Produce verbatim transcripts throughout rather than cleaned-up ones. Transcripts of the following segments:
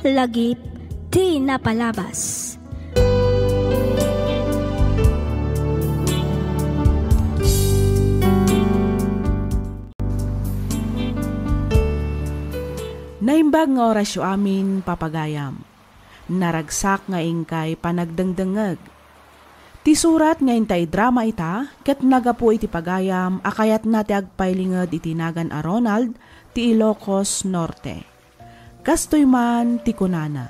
Lagip ti napalabas. Naimbag nga orasyo amin, papagayam. Naragsak nga inkay panagdengdengngeg. Ti surat nga inta idrama ita ket nagapu iti pagayam a kayatna ti agpailinged iti nagan a Ronald ti Ilocos Norte. Kastoy man ti kunana,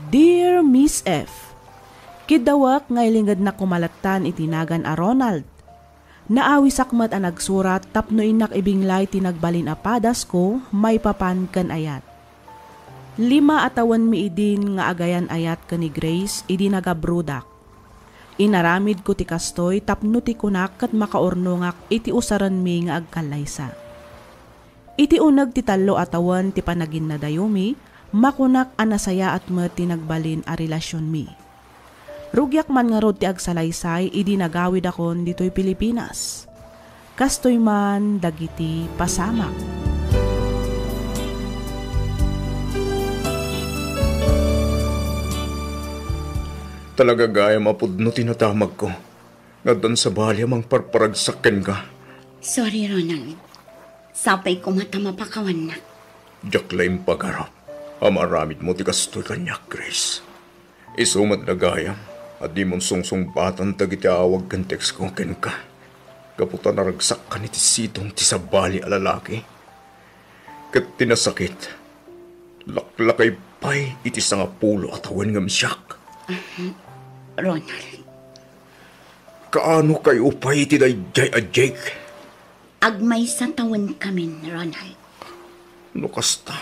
"Dear Miss F, kiddawek nga ilingednak koma lattan iti nagan a Ronald. Naawisak met a nagsurat tapno innak ibinglay ti nagbalin a padasko maipapan ken ayat. Lima a tawenmi idin nga agayan-ayat ken ni Grace idi nagabrodak. Inaramidko ti kastoy tapno ti kunak ket makaurnongak iti usarenmi nga agkallaysa. Iti uneg ti tallo a tawen ti panaginnadayomi, makunak a nasayaat met ti nagbalin a relasionmi. Rugiak man ngarud ti agsalaysay idi nagawidakon ditoy Pilipinas. Kastoy man dagiti pasamak." Talaga gayam a pudno ti nadamagko. Nga addan sabali a mangparparagsak kenka. Sorry, Ronald. Sapay koma ta mapakawannak. Diak la impagarop a maaramidmo ti kastoy kaniak, Grace. Isu met la gayam a dimon sungsungbatan dagiti awag ken textko kenka. Gapu ta naragsakkan iti sidong ti sabali a lalaki. Ket ti nasakit, laklakay pay iti sangapulo a tawen ngem siak. Ronald. Kaano kayo pay iti daydiay a Jake? Agmaysa tawenkamin, Ronald. No kasta,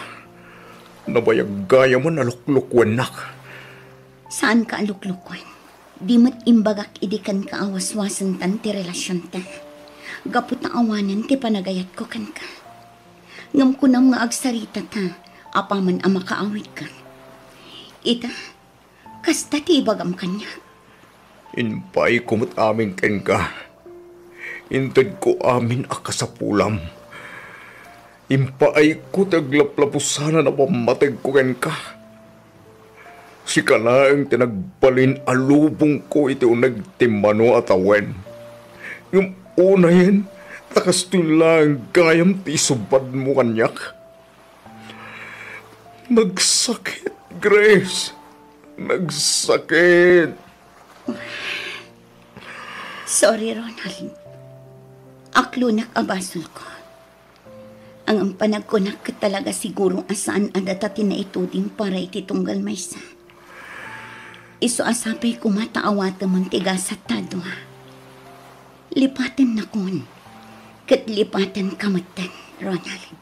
nabayag gayamen a luklukuennak. Saanka a luklukuen. Di met imbagak idi kenka a waswasentan ti relasionta. Gapu ta awanen ti panagayatko kenka. Ngem kunam nga agsaritata apaman a makaawidka. Ita, kasta ti ibagam kaniak. Impayko met amin kenka. Intedko amin a kasapulam. Impaayko ti aglaplapusanan a pammategko kenka. Sika laeng ti nagbalin a lubongko iti uneg ti mano a tawen. Ngem unayen, ta kastoy laeng gayam ti isubadmo kaniak. Nagsakit, Grace. Nagsakit. Sorry, Ronald. Aklonak a basolko. Ngem panagkunak ket talaga siguro a saan a data ti naituding para iti tunggal maysa. Isu a sapay koma ta awatemon ti gasat ta dua. Lipatennakon, ket lipatenka metten, Ronald.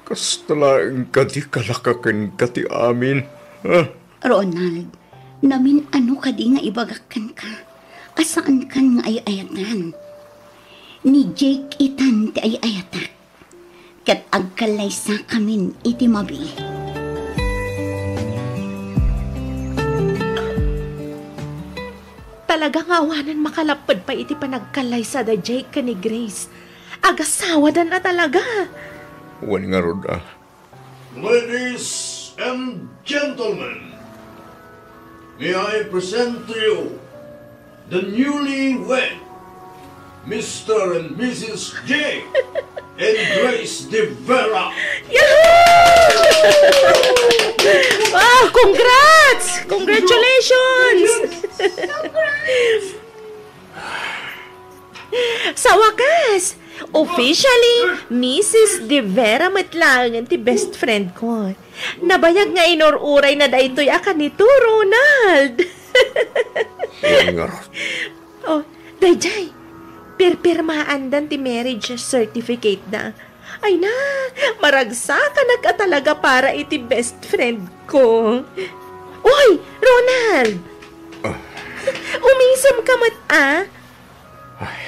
Kasta laeng kadi kalakakenka ti amin, ha? Ronald, namin-ano kadi nga ibagak kenka a saankan nga ay-ayatan? Ni Jake itan ti ay-ayatak, ket agkallaysakamin iti mabiit. Talaga nga awanen makalapped pay iti panagkallaysa da Jake ken ni Grace. Agasawadan a talaga. Wen ngarud a. Ladies and gentlemen, may I present to you the newlywed Mister and Missus J and Grace De Vera. Yahoo! Wow, congrats! Congratulations! Sa wakas, officially, Missus De Vera met laengen ti best friend ko. Nabayag nga inur-urayna daytoy a kanito, Ronald. Wen ngarud. Oh, daydiay, pirpirmaandan ti marriage certificate da. Ay na, maragsakanak a talaga para iti best friend ko. Uy, Ronald! Ah. Umisem ka met, ah? Ay.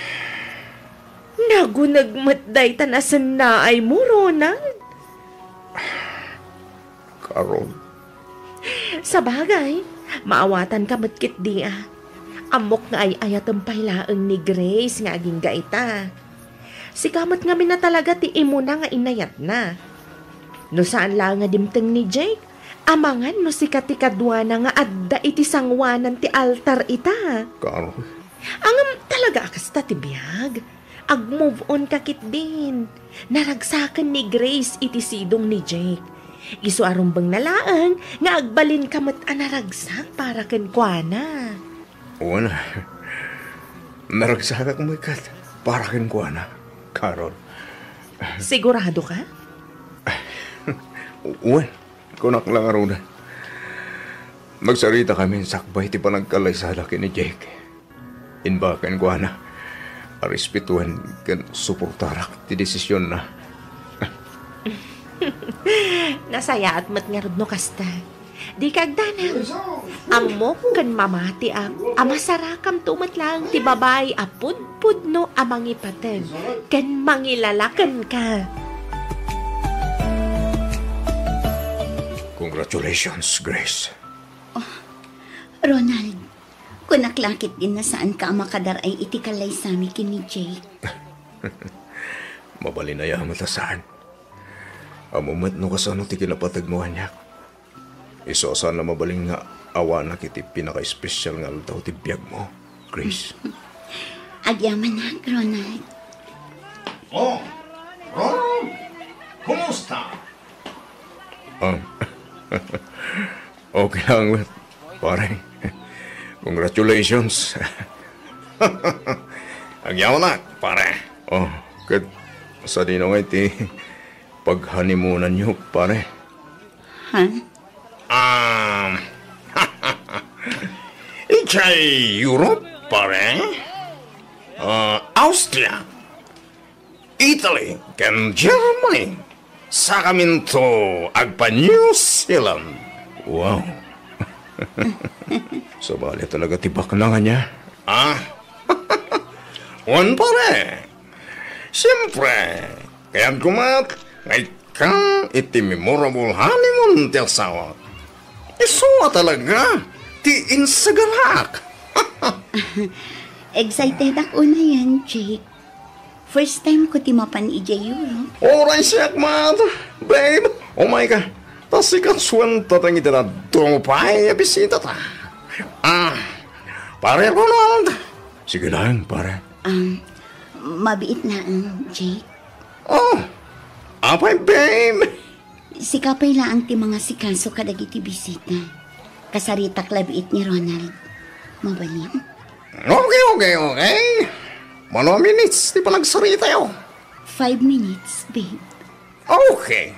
Naguneg met dayta nasennaaymo, Ronald. Karong. Sabagay, maawatanka met ketdi a. Ammok nga ay-ayatem pay laeng ni Grace nga agingga ita. Sika met ngamin a talaga ti imuna nga inayatna. No saan laeng a dimteng ni Jake, amangan no sika ti kaduana nga adda iti sangoanan ti altar ita. Carol. Ngem talaga a kasta ti biag? Ag-move on ka ketdin. Naragsaken ni Grace iti sidong ni Jake. Isu a rumbengna laeng nga agbalinka met a naragsak para kenkuana. Wen, naragsakak met ket para kenkuana, Carol. Sigurado ka? Wen, kunak la ngaruden. Nagsaritakami sakbay ti panagkallaysada ken ni Jake. Imbag kenkuana a respetuen ken suportarak ti desisionna. Nasayaat met ngarud no kasta. Dika agdanag. Ammok ken mamatiak a masarakamto met laeng ti babai a pudpudno a mangipated ken mangilala kenka. Congratulations, Grace. Oh, Ronald, kunak la ketdin a saanka a makadar-ay iti kallaysami ken ni Jake. Mabalin aya met a saan. Ammom met no kasano ti kinapateg mo kaniak. Isu a saan a mabalin nga awanak iti pinakaespesial nga aldaw ti biagmo, Grace. Agyamanak, Ronald. Oh, Ronald! Kumusta? Ah, okay lang, pare. Congratulations. Agyamanak, pare. Oh, ket sadino ngay ti paghanimunanyo, pare? Ha? Um, idiay Europe, pare? Ah, Austria, Italy, ken Germany. Sakaminto agpa-New Zealand. Wow. Sabali talaga ti baknang ania. Ah? Wen, pare. Siyempre, kayatko met nga ikkan iti memorable honeymoon ti asawak. Isu a talaga ti insagarak. Excited ak unayen, Jake. First time ko ti mapan idiay Europe. Uray siak met, babe. Umayka. Ta sika suentateng iti dadduma pay a bisitata. Ah, pare Ronald. Sige lang, pare. Um, mabiit laeng, Jake. Oh, apay, babe? Sika pay laeng ti mangasikaso kadagiti bisita. Kasaritak la biit ni Ronald. Mabalin? Okay, okay, okay. Mano a minutes ti panagsaritayo? Five minutes, babe. Okay.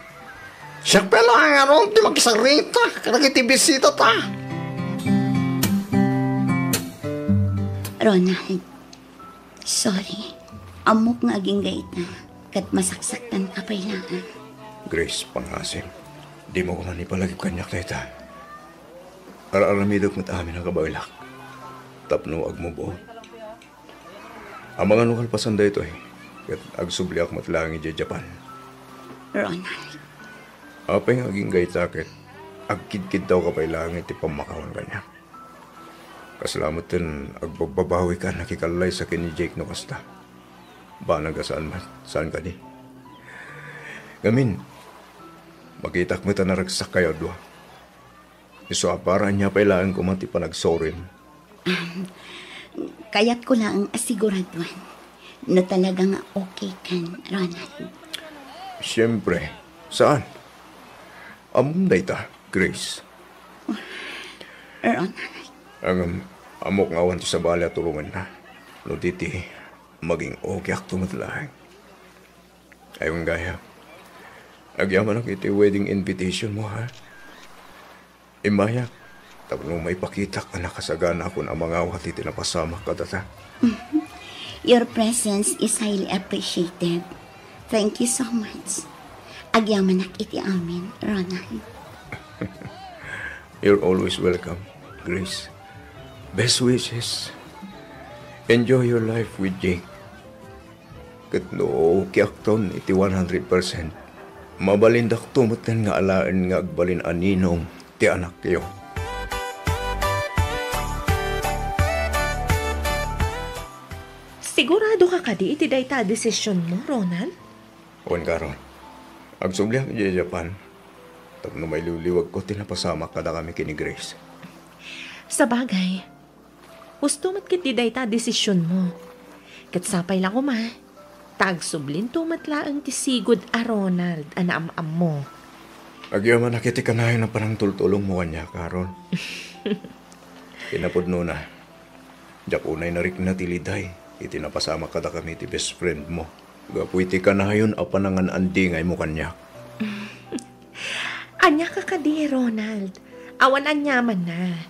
Siak pay laeng ngarud ti magsarita kadagiti bisitata. Ronald, sorry. Ammok nga agingga ita, ket masaksaktanka pay laeng. Grace, pangasim, dimo koma ipalagip kaniak dayta. Ar-aramidek met amin a kabaelak tapno ag-move on. Amangan no kalpasan daytoy, ket agsubliak met laeng idiay Japan. Ronald. Apay nga agingga ita ket agkidkidtawka pay laeng iti pammakawan kaniak? Kasla metten agbabbabawika a nakikallaysa ken ni Jake no kasta. Banag a saan met, saan kadi? Ngamin, makitak met a naragsakkayo a dua. Isu a para ania pay laeng koma ti panagsorim. Um, kayatko laeng a siguraduan no talaga nga okay kan, Ronald. Siyempre, saan? Ammom dayta, Grace. Ronald. Ngem, ammok nga awan ti sabali a tulonganna. No di ti maging okay akto met laeng. Ay, wen gayam. Agyamanak iti wedding invitation mo, ha? Immayak, tapno maipakitak a nakasaganakon a mangawat iti napasamak kadata. Your presence is highly appreciated. Thank you so much. Agyamanak iti amin, Ronald. You're always welcome, Grace. Best wishes. Enjoy your life with Jake. Ket no kiakton iti one hundred percent, mabalindakto metten nga alaen nga agbalin a ninong ti anakyo. Sigurado ka kadi iti dayta a desisionmo, Ronald? Wen, Carol. Agsubliak idiay Japan, Tapno mailiwliwagko ti napasamak kadakami ken ni Grace. Sabagay, husto met ketdi dayta a desisionmo. Ket sapay la koma, ta agsublinto met laeng ti sigud a Ronald a naam-ammo. Agyamanak iti kanayon a panangtultulongmo kaniak, Carol. Iti napudnona, diak unay narikna ti liday iti napasamak kadakami ti best friendmo gapu iti kanayon a panangan-andingaymo kaniak. Ania ka kadi, Ronald? Awan aniamanna.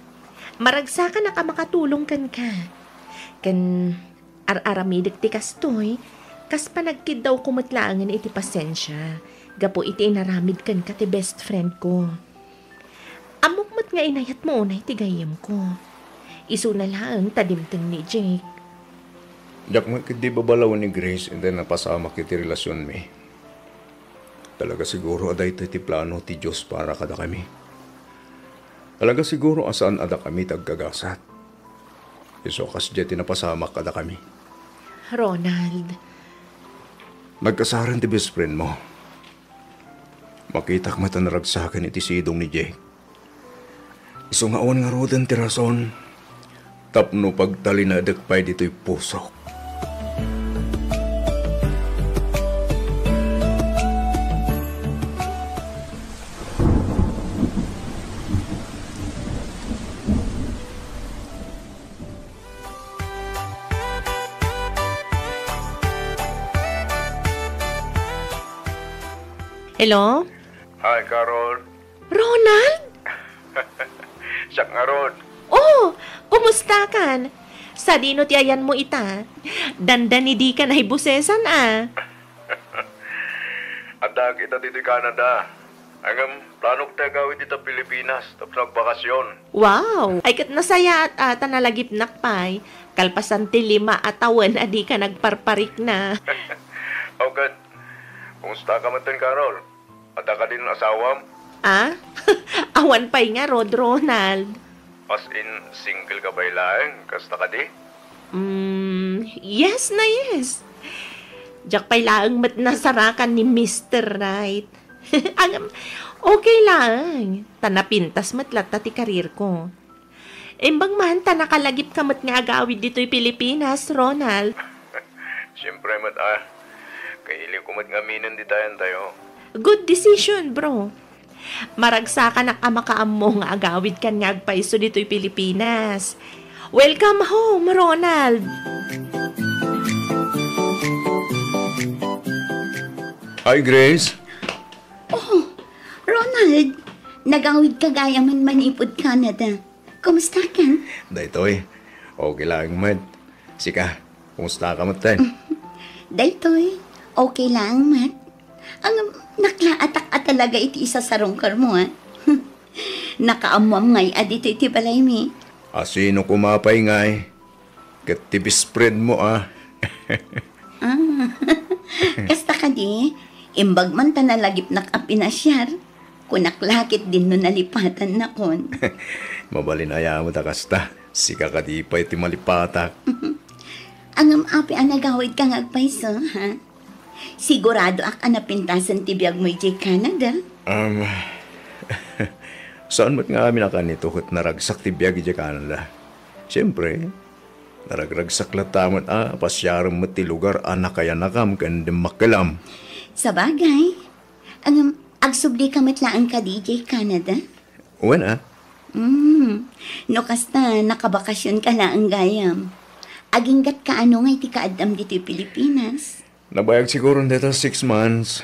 Maragsakanak a makatulong kenka. Ken ar-aramidek ti kastoy, kas panagkiddawko met laengen iti pasensia, gapu iti inaramid kenka ti best friend ko. Ammok met nga inayatmo unay ti gayyemko. Isuna laeng ta dimteng ni Jake. Diak met ketdi babalawen ni Grace iti napasamak iti relasionmi. Talaga siguro a daytoy ti plano ti Dios para kadakami. Talaga siguro a saan a dakami ti agkagasat. Isu a kasdiay ti napasamak kadakami. Ronald. Nagkasaren ti best friendmo. Makitak met a naragsaken iti sidong ni Jake. Isu nga awan ngaruden ti rason tapno pagtalinaedek pay ditoy pusok. Hello? Hi, Carol. Ronald? Siak ngarud. Oh, kumusta kan? Sadino ti ayanmo ita? Dandani dika naibusesan a. Addaak ita ditoy Canada. Ngem, planok ti agawid dita Pilipinas tapno agbakasyon. Wow! Ay, ket nasayaat a ta nalagipnak pay. Kalpasan ti lima a tawen a dika nagparparikna. O ket, kumusta ka metten, Carol? Adda kadin asawam? Ah? Awan pay ngarud, Ronald. As in, single ka pay laeng, kasta kadi? Mm, yes na yes. Diak pay laeng met nasarakan ni Mister Right. Ang, okay laeng. Ta napintas met latta ti career ko. Imbag man ta nakalagip ka met nga agawid ditoy Pilipinas, Ronald. Siyempre met, ah. Kailiw ko met nga aminen ditayan tayo. Good decision, bro. Maragsakanak a makaammo nga agawid kan nga agpayso ditoy Pilipinas. Welcome home, Ronald! Hi, Grace. Oh, Ronald, nagawid ka gayamen manipud Canada. Kumusta ka? Daytoy, okay laeng met. Sika, kumusta ka met, ten? Daytoy, okay laeng met. Ang naklaatak a talaga iti isasarungkarmo, ah. Nakaammoam ngay a ditoy ti balaymi. A sino koma pay ngay? Ket ti best friend mo, ah. Ah, kasta kadi, imbag man ta nalagipnak a pinasiar, kunak la ket dinno nalipatannakon. Mabalin aya met a kasta. Sika kadi pay ti malipatak. Ngem apay a nagawid ka nga agpayso, ha? Siguradoak a napintasen ti biagmo idiay Canada. Um, saan met nga amin a kanito ket naragsak ti biag idiay Canada. Siyempre, naragragsak latta met a pasiarem met ti lugar a nakayanakam ken dimmakkelam. Sabagay, ngem agsubli ka met laeng kadi idiay Canada? Wen a. Hmm, no kasta, nakabakasyon ka laeng gayam. Aginggat kaano ngay ti kaaddam ditoy Pilipinas? Nabayag siguro deta six months.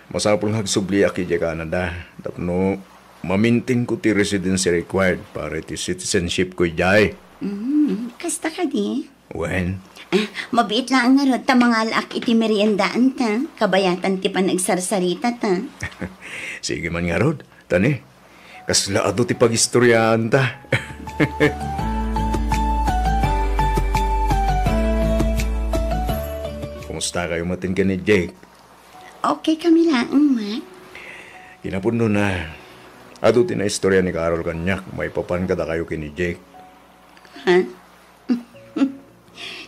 Masapul nga agsubliak idiay Canada tapno mamintinko ti residency required para iti citizenship ko idiay. Mm, kasta kadi? Wen. Ah, mabiit laeng ngarud ta mangalaak iti meriendaan ta, kabayatan ti panagsarsarita ta. Sige man ngarud, tani. Kasla adu ti pagistoriaan ta. Kumusta kayo matin ken ni Jake? Okay kami laeng, Mac. Kinapudno na, adu ti naistorya ni Carol kaniak maipapan kadakayo ken ni Jake. Ha?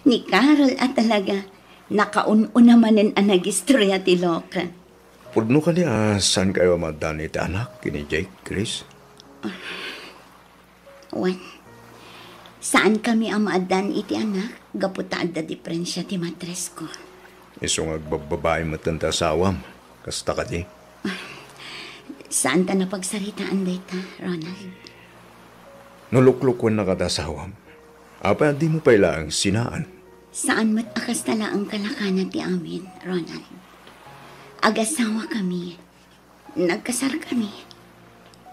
Ni Carol a talaga, nakaun-una manen a nagistorya ti loka. Pudno kadi a saankayo a maaddaan iti anak ken ni Jake, Grace? Wen, saankami a maaddaan iti anak gapu ta adda diferensia ti matrisko. Isu nga agbabbabain metten ti asawam. Kasta kadi? Saan ta napagsaritaan dayta, Ronald. No luklukuennaka ti asawam, apay a dimo pay laeng sinaan? Saan met a kasta laeng kalakana ti amin, Ronald. Agasawakami. Nagkasarkami.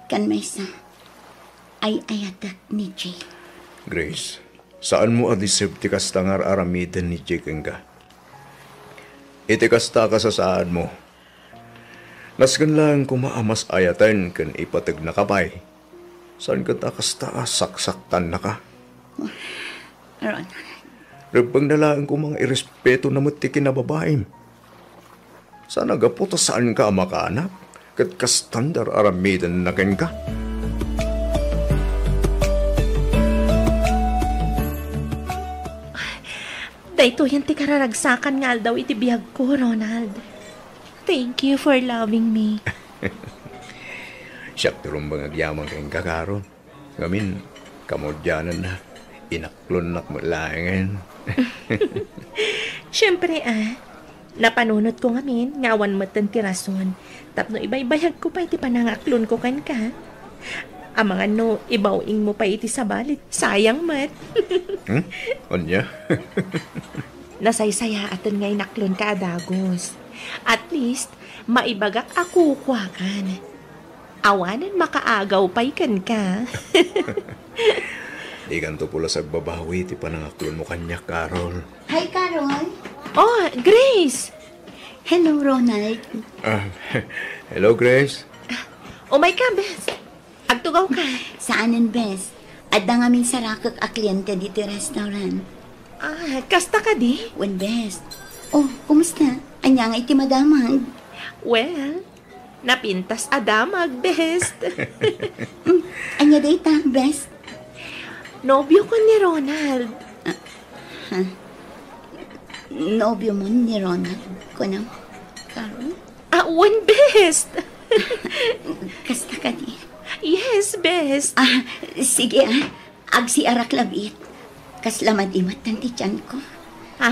Ken maysa, ay-ayatek ni Jake. Grace, saanmo a deserve ti kasta nga ar-aramiden ni Jake kenka. Iti kasta a kasasaadmo, nasken laeng koma a mas ayaten ken ipategnaka pay. Saan ket a kasta a saksaktannaka? Ronald. Rebbengna laeng koma nga irespetona met ti kinababaim. Saan a gapu ta saanka a makaanak, ket kastan ti ar-aramidenna kenka. Daytoyen ti kararagsakan nga aldaw iti biagko, Ronald. Thank you for loving me. Siak ti rumbeng agyaman kenka, Carol. Ngamin, kamaudiananna, inaklonnak met laengen. Siempre, a, napanunotko ngamin nga awan metten ti rason tapno ibaybayagko pay ti panangaklonko kenka. Amangan no ibaw-ingmo pay iti sabali, sayang met. Hmm? Ania? Nasaysayaaten nga inaklonka a dagus. At least, maibagak a kukuakan. Awanen makaagaw pay kenka. Dikanto pulos agbabawi ti panangaklonmo kaniak, Carol. Hi, Carol. Oh, Grace! Hello, Ronald. Ah, hello, Grace. Umayka, bes. Agtugawka. Saanen, bes. Adda ngamin sarakek a kliente ditoy restaurant. Ah, kasta kadi? Wen, bes. Oh, kumusta? Ania ngay ti madamag? Well, napintas a damag, best. Mm, ania dayta, best? Nobiokon ni Ronald. Ah, ha? Nobiomon ni Ronald, kunam? Carol? Ah, wen, best. Kasta kadi? Yes, best. Ah, sige, ah. Agsiarak labiit. Kasla madi met ti tianko. Ha?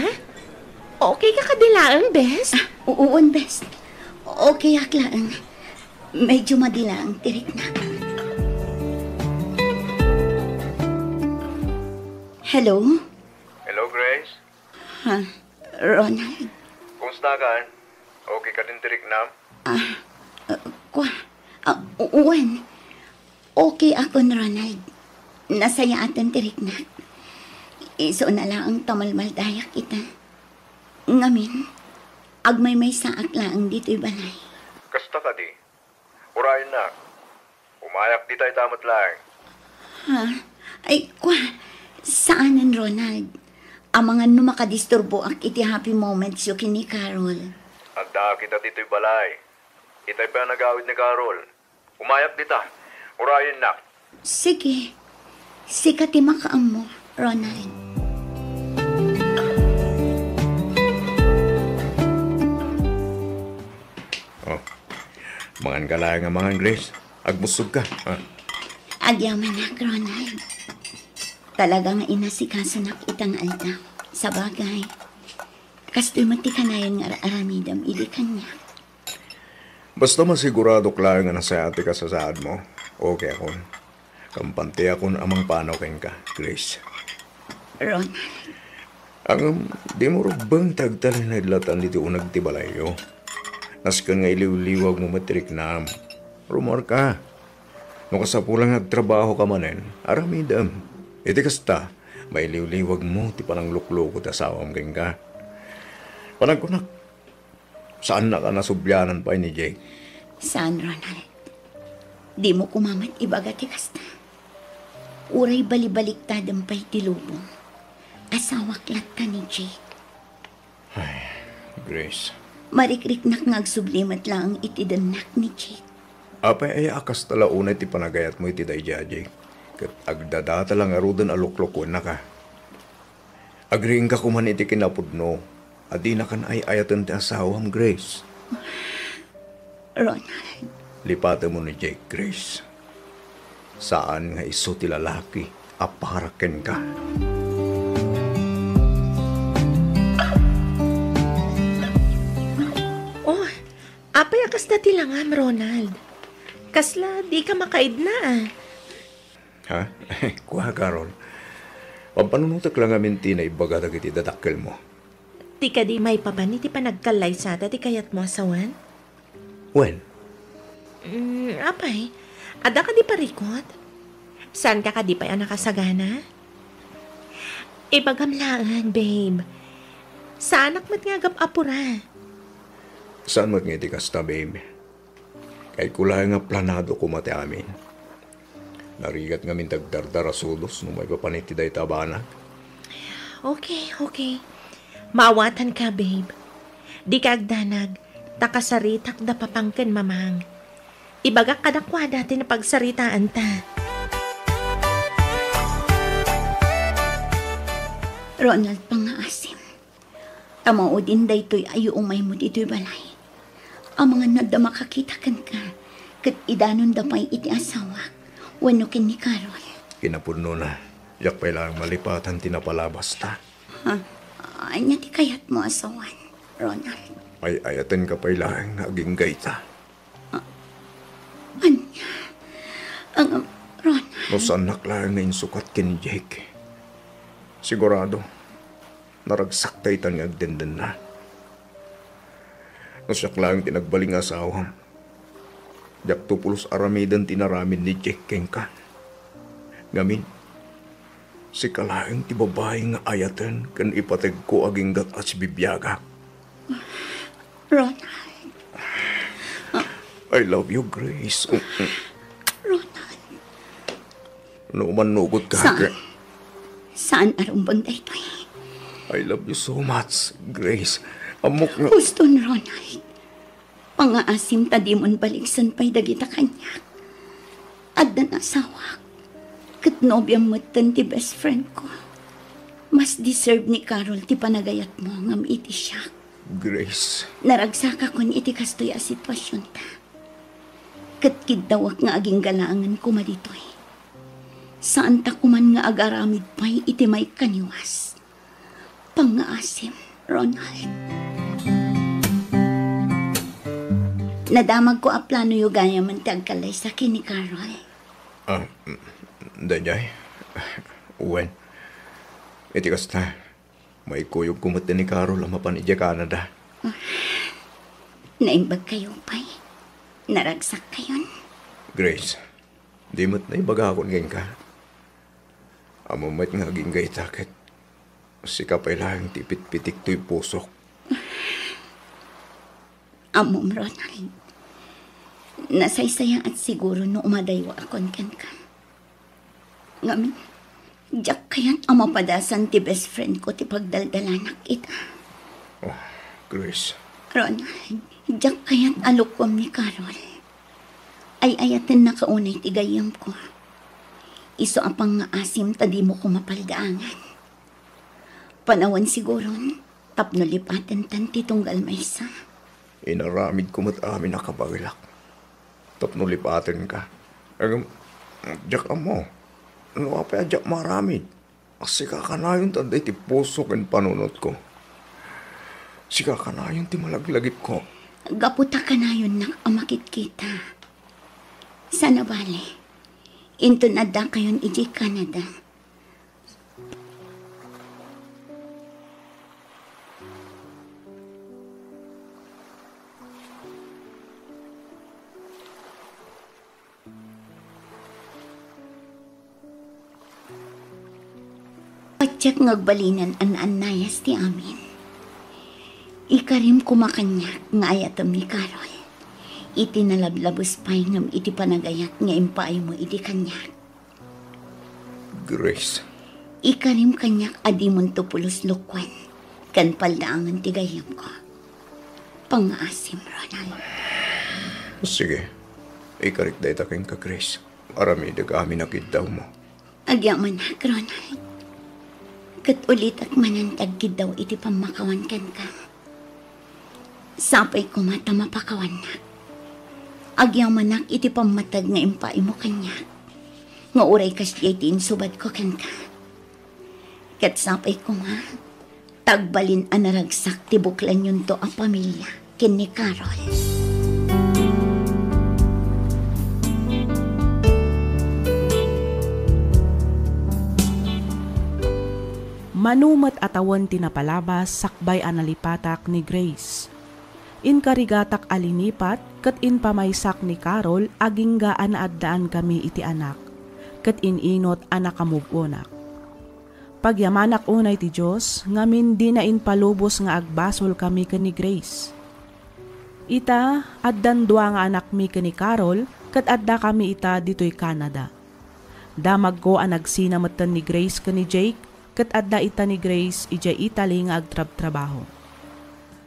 Okay ka kadi laeng, bes? Ah, uwan, bes. Okay ak laeng. Medyo madi laeng ti riknak. Hello? Hello, Grace? Ha? Ronald? Kumusta ka? Okay ka din ti riknam? Ah, uh, kwa? Ah, u-, uwan. Okay akon, Ronald. Nasayaaten ti riknak. Isuna laeng ta malmaldayak ita. Ngamin, agmaymaysaak laeng ditoy balay. Kasta kadi? Urayennak. Umayak dita ita met laeng. Ha? Ay, kwa, saanen, Ronald. Amangan no makadisturboak iti happy moments yo ken ni Carol. Addaak ita ditoy balay. Itay pay a nagawid ni Carol. Umayak dita. Urayennak. Sige. Sika ti makaammo, Ronald. Oh. Mangan ka laeng a mangan, Grace. Agbussog ka, ha? Agyamanak, Ronald. Talaga nga inasikasunak ita nga aldaw. Sabagay, kastoy met ti kanayon nga ar-aramidem idi kaniak. Basta masiguradok laeng a nasayaat ti kasasaadmo, okay akon. Kampante akon a mangpanaw kenka, Grace. Ronald. Ngem, dimo rubbeng ti agtalinaed latta ditoy uneg ti balayyo. Nasken nga iliwliwagmo met ti riknam. Rummuarka. No kasapulan nga agtrabahoka manen, aramidem. Iti kasta, mailiwliwagmo ti pananglukloko ti asawam kenka. Panagkunak, saannak a nasublianan pay ni Jake. Saan, Ronald. Dimo koma met ibaga ti kasta. Uray balibaliktadem pay ti lubong. Asawak latta ni Jake. Ay, Grace. Marikriknak nga agsubli met laeng iti dennak ni Jake. Apay aya a kasta la unay ti panagayatmo iti daydiay a Jake? Ket agdadata la ngaruden a luklokuennaka. Agriingka koman iti kinapudno a dinakan ay-ayaten ti asawam, Grace. Ronald. Lipatemmo ni Jake, Grace. Saan nga isu ti lalaki a para kenka. Oh, apay a kasta ti langam, Ronald? Kasla dika makaidna, ah. Ha? Kua, Carol. Pampanunotek la ngamin ti naibaga dagiti dadakkelmo. Ti kadi maipapan iti panagkallaysata ti kayatmo a sawen? Wen. Mm, apay, adda kadi parikut? Saanka kadi pay a nakasagana? Ibagam laeng, babe. Saanak met nga agap-apura. Saan met nga iti kasta, babe? Kayatko laeng nga planado koma ti amin. Narigat ngamin ti agdardara sudos no maipapan iti dayta a banag. Okay, okay. Maawatanka, babe. Dika agdanag, ta kasaritak da papang ken mamang. Ibagak kadakuada ti napagsaritaanta. Ronald, pangngaasim. Ta maudin daytoy a yuumaymo ditoy balay. Amangan no adda makakita kenka, ket idanonda pay iti asawak wenno ken ni Carol. Kinapudnona, diak pay laeng malipatan ti napalabasta. Ha? Ania ti kayatmo a sawen, Ronald? Ay-ayatenka pay laeng nga aginggayta. Ah, ania? Ang, Ronald. No saannak laeng nga insukat ken ni Jake, sigurado, naragsakta itan nga agdendenna. No siak laeng ti nagbalin nga asawam, diakto pulos aramiden ti inaramid ni Jake kenka. Ngamin, sika laeng ti babai nga ayaten ken ipategko aginggat a sibibiagak. Ronald. I love you, Grace. Ronald. No mannugot ka, Saan? Gra- Saan a rumbeng daytoy? I love you so much, Grace. Ammok nga Huston, Ronald. Pangngaasim ta dimon baliksen pay dagita kaniak. Addan asawak. Ket nobiam metten ti best friend ko. Mas deserve ni Carol ti panagayatmo ngem iti siak. Grace. Naragsakakon iti kastoy a situasionta. Ket kiddawak nga agingga laengen koma ditoy. Saanta koman nga agaramid pay iti maikaniwas. Pangngaasim, Ronald. Nadamagko a planoyo gayamen ti agkallaysa ken ni Carol. Ah, mm, daydiay? Wen, iti kasta, maikuyogko met ni Carol a mapan idiay Canada. Naimbagkayo pay. Naragsakkayon. Grace, di met naibagakon kenka. Ammom met nga agingga ita ket sika pay laeng ti ipitpitik toy pusok. Ammom, Ronald. Nasaysayaat siguro no umadaywaakon kenka. Ngem, diak kayat a mapadasan ti best friend ko ti pagdaldalanak ita. Oh, Grace. Ronald, diak kayat a lukuam ni Carol. Ay-ayatennaka unay ti gayyemko. Isu a pangngaasim ta dimo ko mapaldaangan. Panawen siguron tapno lipatentan ti tunggal maysa. Inaramidko met amin a kabaelak tapno lipatenka. Ngem, diak ammo no apay a diak maaramid. Sika kanayon ti adda iti puso ken panunotko. Sika kanayon ti malaglagipko. Gapu ta kanayonnak a makitkita. Sana bale, inton addakayon idiay Canada, Patiek nga agbalinen a naannayas ti amin. Ikarim koma kaniak nga ayatem ni Carol iti nalablabes pay ngem iti panagayat nga impaaymo idi kaniak. Grace. Ikarim kaniak a dimonto pulos lukuen ken paldaangen ti gayyemko. Pangngaasim, Ronald. Sige. Ikarik dayta kenka, Grace. Aramidek amin a kiddawmo. Agyamanak, Ronald. Ket ulitek manen ti agkiddaw iti pammakawan kenka. Sapay koma ta mapakawannak. Agyamanak iti pammateg nga impaaymo kaniak, nga uray kasdiay ti insubadko kenka. Ket sapay koma, ta agbalin a naragsak ti buklanyonto a pamilia ken ni Carol. Mano met a tawen ti napalabas sakbay a nalipatak ni Grace. Inkarigatak a linipat ket impamaysak ni Carol agingga a naaddaankami iti anak, ket in-inot a nakamove-onak. Pagyamanak unay ti Dios ngamin dina impalubos nga agbasolkami ken ni Grace. Ita, addan dua nga anakmi ken ni Carol ket addakami ita ditoy Canada. Damagko a nagsina metten ni Grace ken ni Jake ket adda ita ni Grace idiay Italy nga agtrabtrabaho.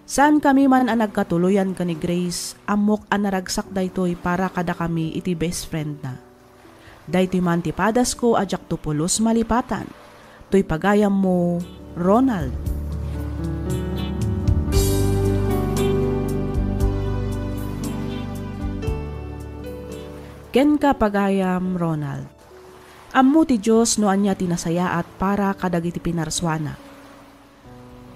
Saankami man a nagkatuloyan ken ni Grace, ammok a naragsak daytoy para kadakami iti best friendna. Daytoy man ti padasko a diakto pulos malipatan. Toy pagayammo, Ronald. Kenka, pagayam Ronald. Ammo ti Dios no ania ti nasayaat para kadagiti pinarsuana.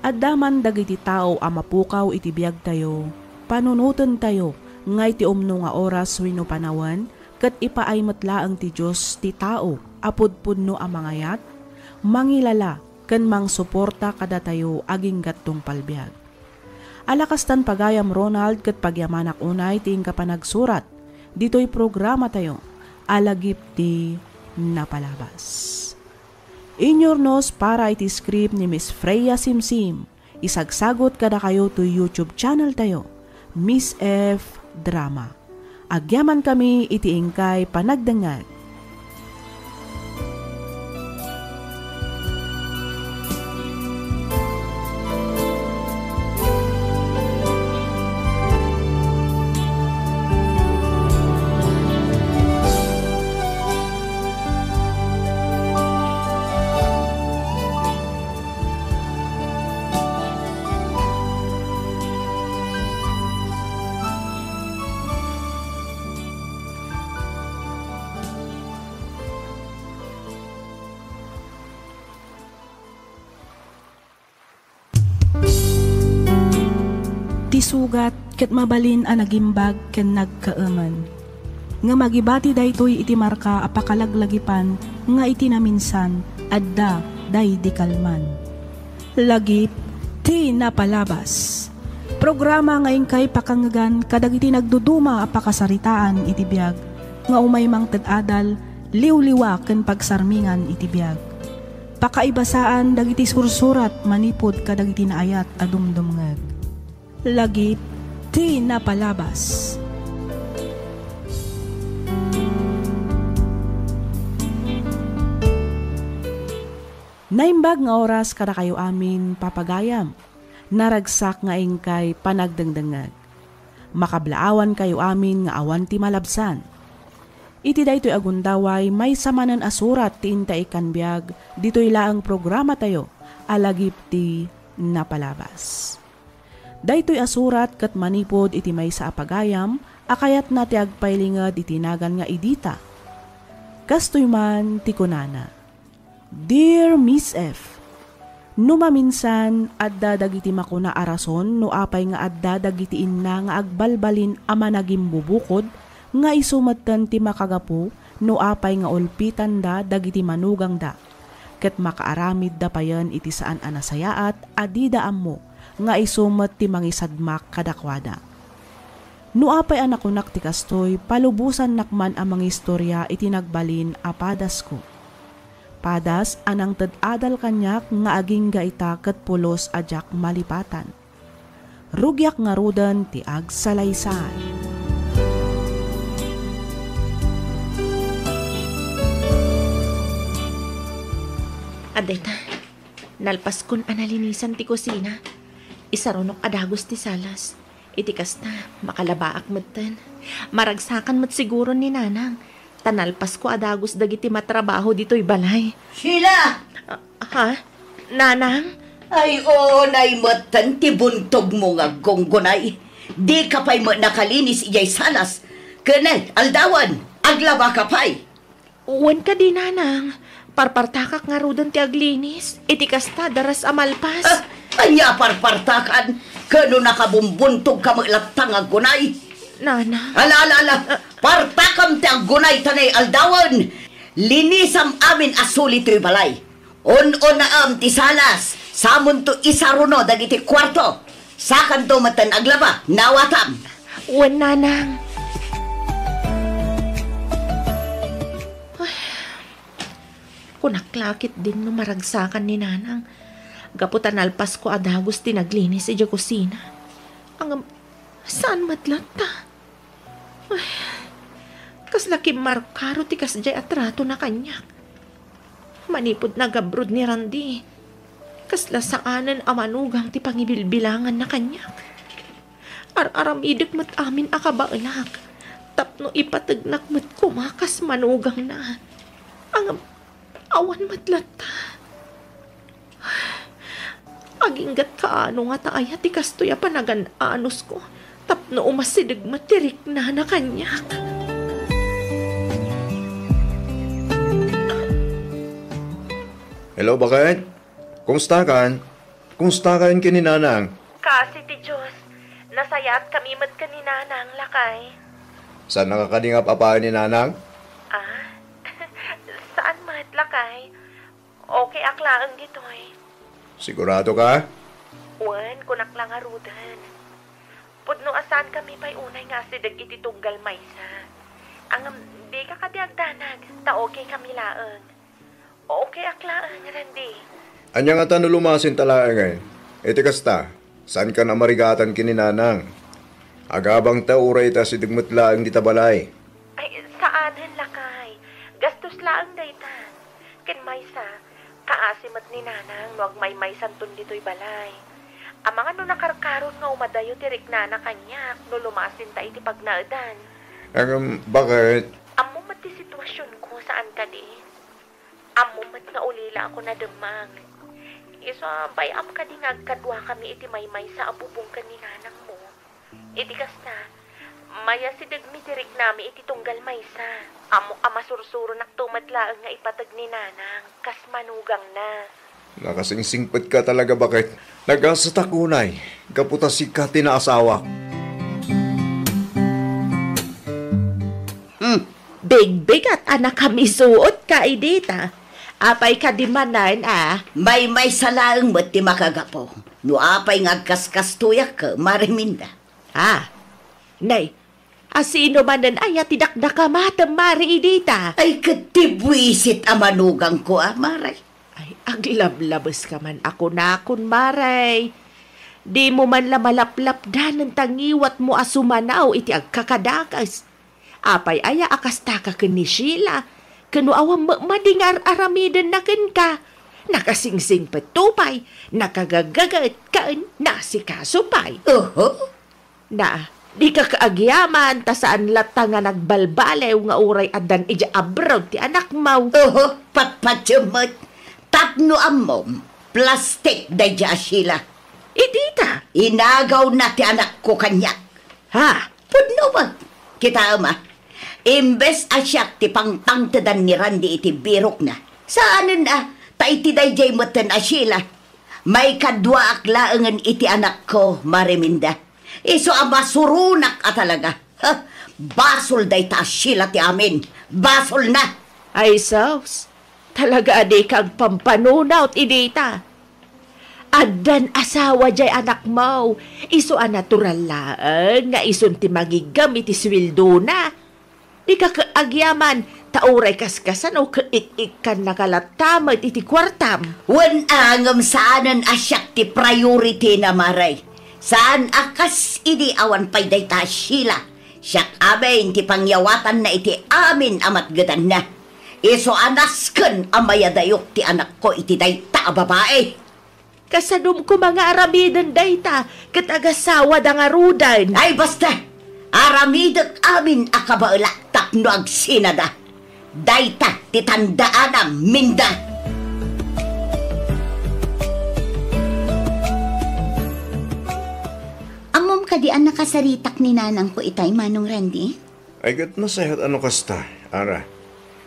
Adda man dagiti tao a mapukaw iti biagtayo, panunotentayo, ngay ti umno nga oras wenno panawen, ket ipaay met laeng ti Dios ti tao a pudpudno a mangayat, mangilala, ken mangsuporta kadatayo agingga't tungpal biag. Ala kastan, pagayam Ronald, ket pagyamanak unay ti inka panagsurat ditoy programatayo a Lagip ti Napalabas. Inyurnos para iti script ni Miss Freya Simsim. Isagsagut kadakayo toy YouTube channel tayo, Miss F Drama. Agyamankami iti inkay panagdengngeg. Ti sugat ket mabalin a nagimbag ken nagkaemen. Ngem agibati daytoy iti marka a pakalaglagipan nga iti naminsan adda daydi kalman. Lagip ti Napalabas. Programa nga inkay pakangngegan kadagiti nagduduma a pakasaritaan iti biag nga umay mangted adal, liwliwa ken pagsarmingan iti biag. Pakaibasaan dagiti sursurat manipud kadagiti naayat a dumdumngeg. Lagip ti Napalabas. Naimbag nga oras kadakayo amin, papagayam. Naragsak nga inkay panagdengdengngeg. Makablaawankayo amin nga awan ti malabsan. Iti daytoy a gundaway, maysa manen a surat ti inta ikkan biag ditoy laeng programatayo a Lagip ti Napalabas. Daytoy a surat ket manipud iti maysa a pagayam a kayatna ti agpailinged iti nagan nga Idita. Kastoy man ti kunana, Dear Miss F, no maminsan, adda dagiti makuna a rason no apay nga adda dagiti inna nga agbalbalin a managimbubukod nga isu metten ti makagapu no apay nga ulpitanda dagiti manugangda, ket makaaramidda payen iti saan a nasayaat a dida ammo nga isu met ti mangisadmak kadakuada. No apay a nakunak ti kastoy, palubosannak man a mangistoria iti nagbalin a padasko. Padas a nangted adal kaniak nga agingga ita ket pulos a diak malipatan. Rugiak ngaruden ti agsalaysay. Adda ita, nalpaskon a nalinisan ti kusina. Isarunok a dagus ti salas. Iti kasta, makalabaak metten. Maragsakan met siguron ni Nanang. Ta nalpasko a dagus dagiti matrabaho ditoy balay. Sheila! Ah, ha? Nanang? Ay, unay metten ti buntogmo nga aggunggunay. Dika pay met nakalinis idiay salas. Ken, aldawen, aglabaka pay? Wen kadi, nanang. Parpartakak ngaruden ti aglinis. Iti kasta, daras a malpas. Ah, ania parpartakan? Ken no nakabumbuntog ka met latta nga aggunay? Nanang. Ala, ala, ala. Ah. Partakam ti aggunay ta nay aldawen. Linisam amin a suli toy balay. Un-unaem ti salas, samonto isaruno dagiti kuarto. Sakanto metten aglaba, nawatam. Wen, nanang. Ay, kunak la ketdin no maragsakan ni nanang. Gapu ta nalpasko a dagus ti naglinis idiay kusina. Ngem, saan met latta? Ay, kasla kimmarkaro ti kasdiay a tratona kaniak. Manipud nag-abroad ni Randy, kasla saanen a manugang ti pangibilbilanganna kaniak. Ar-aramidek met amin a kabaelak tapno ipategnak met koma kas manugangna. Ngem, awan met latta. Aginggat kaano nga ta aya ti kastoy a panagan-anusko tapno umasideg met ti riknana kaniak. Hello, baket? Kumustakan? Kumustakan ken ni Nanang? Kaasi ti Dios, nasayaatkami met ken ni Nanang, lakay. Saannaka kadi nga ap-apaen ni Nanang? Ah, saan met, lakay. Okay ak laeng ditoy. Sigurado ka? Wen, kunak la ngaruden. Pudno a saankami pay unay nga asideg iti tunggal maysa. Ngem, dika kadi agdanag, ta okay kami laeng. Okay ak laeng, Randy. Ania ngata no lumasinta laeng, eh? Iti kasta, saankan a marigatan ken ni Nanang. Agabangta uray iti asideg met laeng dita balay. Ay, saanen, lakay. Gastos laeng dayta. Ken maysa, kaasi met ni Nanang no agmaymaysanton ditoy balay. Amangan no nakarkaron nga umadayo ti riknana kaniak no lumasinta iti pagnaedan. Ngem, baket? Ammom met ti situasionko, saan kadi? Ammom met nga ulilaak a nademmag. Isu a bay-am kadi nga agkaduakami iti maymaysa a bubong ken ni nanangmo. Iti kasta, mayasidegmi ti riknami iti tunggal maysa. Ammok a masursuronakto met laeng nga ipateg ni nanang kas manugangna. Nakasingsingpetka talaga, baket. Nagasatak unay, gapu ta sika ti naasawak. Hmm, bigbigat a nakamisuotka idi ta. Apay kadi manen a? Maymaysa laeng met ti makagapu. No apay nga agkaskastoyak, Mare Minda. Ah, nay, a sino manen aya ti dakdakamatem, Mare, idi ta? Ay, ket ti buisit a manugangko, a, Mare. Ay, aglablabeska man a kunakon, Mare. Dimo man la malaplapdanen ta ngiwatmo a sumanaw iti agkakadakes. Apay aya a kastaka ken ni Sheila? Ken no awan met madi nga ar-aramidenna kenka? Nakasingsingpetto pay, nakagagaget ken nasikaso pay. Oho. Na, dika kaagyaman ta saan latta nga nagbalbaliw nga uray addan idiay abroad ti anakmo. Oho, patpatiem met. Tapno ammom, plastik daydiay a Sheila. Idi ta? Inagawna ti anakko kaniak. Ha? Pudno met. Kitaem a, imbes a siak ti pangpangtedan ni Randy iti birokna, saanen a, ta iti daydiay metten a Sheila, maikaduaak laengen iti anakko, Mare Minda. Isu a masuronak a talaga. Ha? Basol dayta a Sheila ti amin. Basolna. Ay, sus. Talaga a dika agpampanunot idi ta. Addan asawa diay anakmo. Isu a natural laeng nga isun ti mangiggem iti suweldona. Dika ket agyaman, ta uray kaskasano ket ik-ikkannaka latta met iti kuartam. Wen a, ngem saanen a siak ti priority na, Mare. Saan a kas idi awan pay dayta a Sheila. Siak amin ti pangyawatanna iti amin a matgedanna. Isu a nasken a mayadayok ti anakko iti dayta a babai. Kasanom koma nga aramiden dayta ket agasawada ngaruden. Ay, basta! Aramidek amin a kabaelak tapno agsinada. Dayta ti tandaanam, Minda. Ammom kadi a nakasaritak ni nanangko itay, Manong Randy? Ay, ket nasayaat a no kasta, Ana.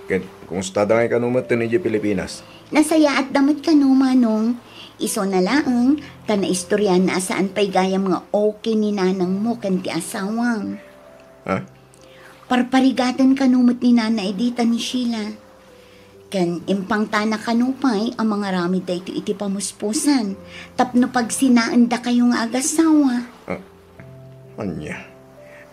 Ket, kumusta da ngay kano met idiay Pilipinas? Nasayaatda met kano, Manong. Isuna laeng, ta naistoryaanna a saan pay gayam nga okay ni nanangmo ken ti asawam. Ha? Parparigaten kano met ni Nanay dita ni Sheila. Ken impangtana kano pay a mangaramid daytoy iti pamuspusan tapno pagsinaendakayo nga agasawa. Ah, ania?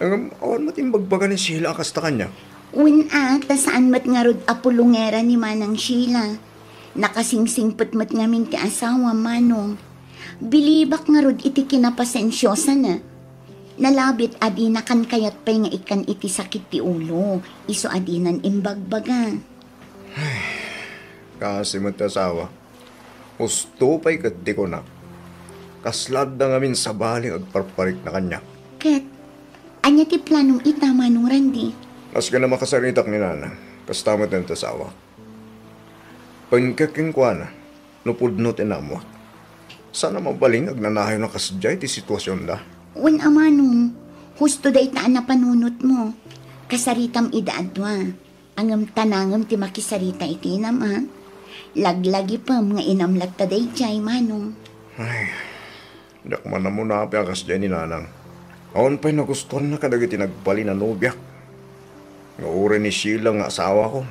Ngem awan met imbagbaga ni Sheila a kasta kaniak? Wen a, ta saan met ngarud a pulongera ni Manang Sheila. Nakasingsingpet met ngamin ti asawam, Manong. Bilibak ngarud iti kinapasensiosana. Nalabit a dina kan kayat pay nga ikkan iti sakit ti ulo, isu a dinan imbagbaga. Kaasi met ti asawa. Husto pay ket ti kunak. Kasla adda ngamin sabali nga agparparikna kaniak. Ket, ania ti planom ita, Manong Randy? Kasken a makasaritak ni Nana, kasta met ti asawa. Pangka kenkuana, no pudno ti naammoak. Saan a mabalin nga agnanayon a kasdiay ti situasionda. Wen a, Manong, husto dayta a napanunotmo. Kasaritam ida a dua. Ngem tanangem ti makisarita iti inam, a? Laglagipem nga inam latta daydiay, Manong. Ay, diak man ammo naapay a kasdiay ni Nanang. Awan pay nagustuanna kadagiti nagbalin a nobiak. Nga uray ni Sheila nga asawako,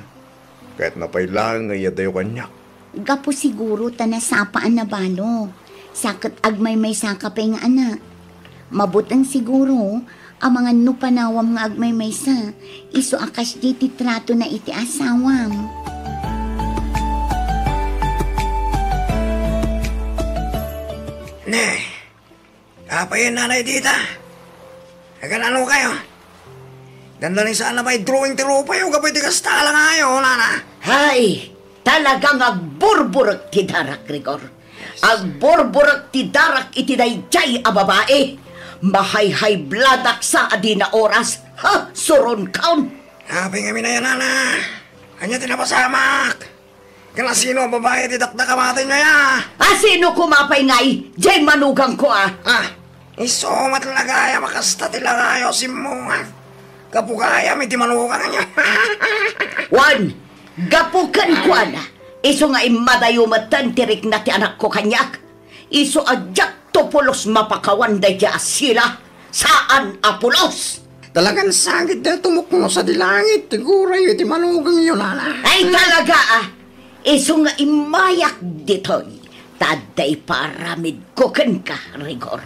kayatna pay laeng nga iyadayo kaniak. Gapu siguro ta nasapa a nabalo. Sa ket agmaymaysa ka pay nga anak. Mabuteng siguro, amangan no panawam nga agmaymaysa, isu a kasdi ti tratona iti asawam. Ne, apay nanay dita? Aganano kayo? Dandani saan a may drawing ti rupayo, gapu iti kasta a langayo, nana. Hay, talagang agburburek ti darak, Rigor. Agburburek ti darak iti daydiay a babai. Mahayhaybladak sa a dina oras. Ha, suronkaon. Apay ngamin aya, nana? Ania ti napasamak? Ken asino a babai ti dakdakamatenyo aya? Asino koma pay ngay, diay manugangko a? Ah, isu met la gayam a kasta ti langayo a simmungan. Gapu gayam iti manugangyo. Wen, gapu kenkuana, isu nga immadayo metten ti rikna ti anakko kaniak. Isu a diakto pulos mapakawan daydiay a Sheila. Saan a pulos! Talagan sangit daytoy mukno sadi langit ti gurayyo iti manugangyo, nana. Ay, talaga, a! Isu nga immayak ditoy, ta adda ipaaramidko kenka, Rigor.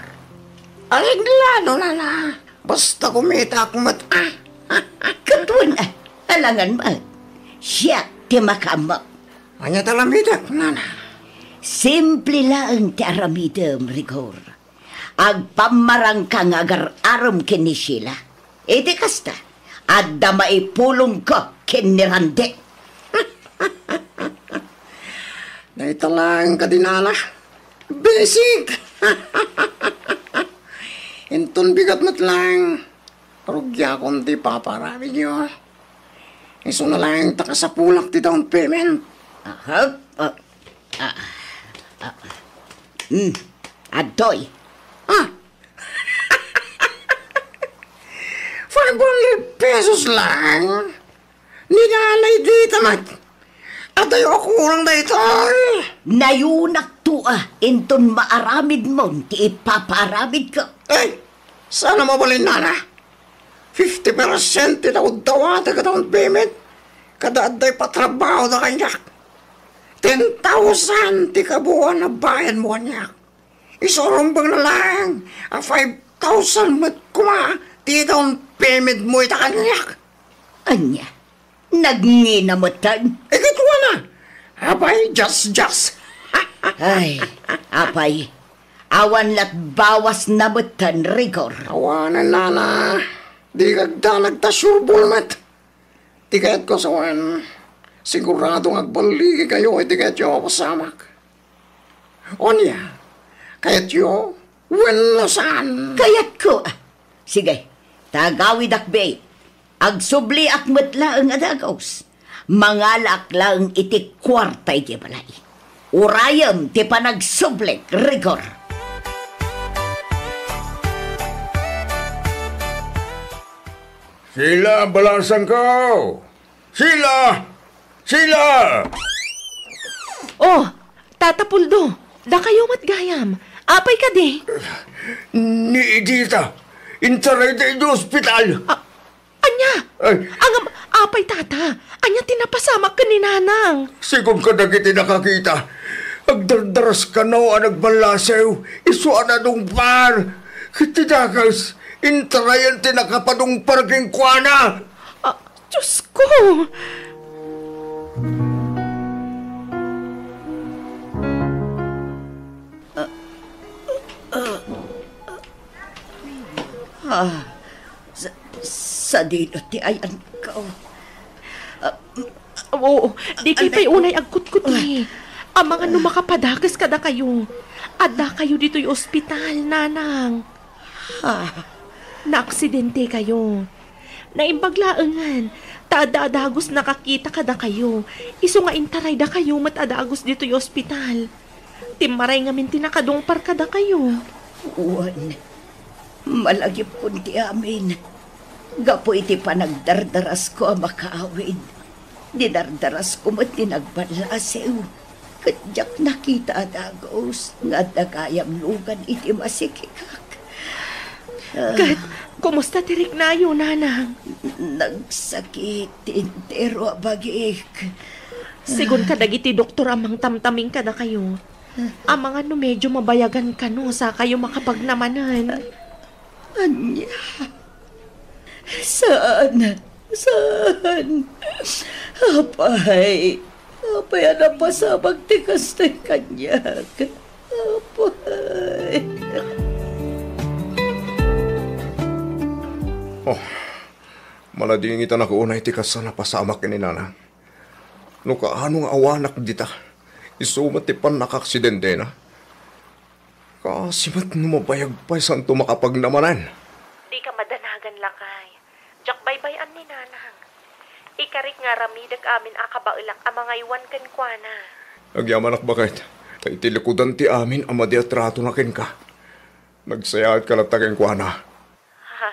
Areglado, nana. Basta kumitaak met, a. Ket wen, a, alangan met. Siak ti makaammo. Ania ti aramidek, nana? Simple laeng ti aramidem, Rigor. Agpammarangka nga agar-arem ken ni Sheila. Iti kasta, adda maipulongko ken ni Randy. Dayta laeng kadi, nana. Basic! Inton bigat met laeng, rugiakon ti ipapaaramidyo. Isuna laeng ta kasapulak ti down payment. Aha. Ah, ah, ah. Hmm. Adtoy. Ah. Five hundred pesos lang? Ni nanay dita met. Adayo a kurang daytoy. Nayunakto a inton maaramidmon ti ipapaaramidko. Ay, saan a mabalin, nana? Fifty percent ti nauddawatek a down payment. Kada adda ipatrabahoda kaniak. Ten thousand ti kabuoan a bayadmo kaniak. Isu a rumbengna laeng a five thousand met koma ti down payment mo ita kaniak. Ania? Nagngina metten? Iket wana. Apay, just, just. Ay, apay. Awan lat bawasna metten, Rigor. Awanen, nana. Di kagdanag ta sure ball met. Ti kayatko sawen, sigurado nga agballigikayo iti kayatyo a pasamak. Ania? Kayatyo? Wenno saan? Kayatko. Sige, ta agawidak, be. Agsubliak met laeng a dagus. Mangalaak laeng iti kuarta iti balay. Urayem ti panagsublik, Rigor. Sheila, balasangko! Sheila! Sheila! Oh, Tata Puldo, dakayo met gayam. Apay kadi? Ni Edita, intarayda idiay ospital. Ah, ania? Ay. Ngem, apay, Tata? Ania ti napasamak ken ni Nanang? Sigun kadagiti nakakita, agdardaras kano a nagballasew, isu a nadungpar. Ket ti dakes, intarayan ti nakapadungpar kenkuana. Ah, Diosko! Ah, sa-, sadino ti ayanko? Ah, Oo, dikay pay unay agkutkutli. Amangan no makapadakes kadakayo. Addakayo ditoy ospital, Nanang. Ha? Naaksidentekayo. Naimbag laengen, ta adda a dagus nakakita kadakayo. Isu nga intaraydakayo met a dagus ditoy ospital. Timmaray ngamin ti nakadungpar kadakayo. Wen, malagipkon ti amin. Gapu iti panagdardarasko a makaawid, dinardarasko met ti nagballasew, ket diak nakita a dagus nga adda gayam lugan iti masikikak. Ah. Ket, kumusta ti riknayo, Nanang? Nagsakit ti entero a bagik. Sigun kadagiti doktor a mangtamtaming kadakayo, amangan no medyo mabayagan kano sakayo makapagnamanen. Ania? Saan? Saan? Apay, apay a napasamak ti kastoy kaniak? Apay. Oh, maladingitanak unay ti kas a napasamak ken ni Nanang. No kaano nga awanak dita, isu met ti pannakaaksidentena. Kaasi met no mabayag pay santo makapagnamanen. Dika madanagan, lakay. Diak baybay-an ni Nanang. Ikarik nga aramidek amin a kabaelak a mangaywan kenkuana. Agyamanak, baket, ta iti likudan ti amin a madi a tratona kenka, nagsayaatka latta kenkuana. Ha?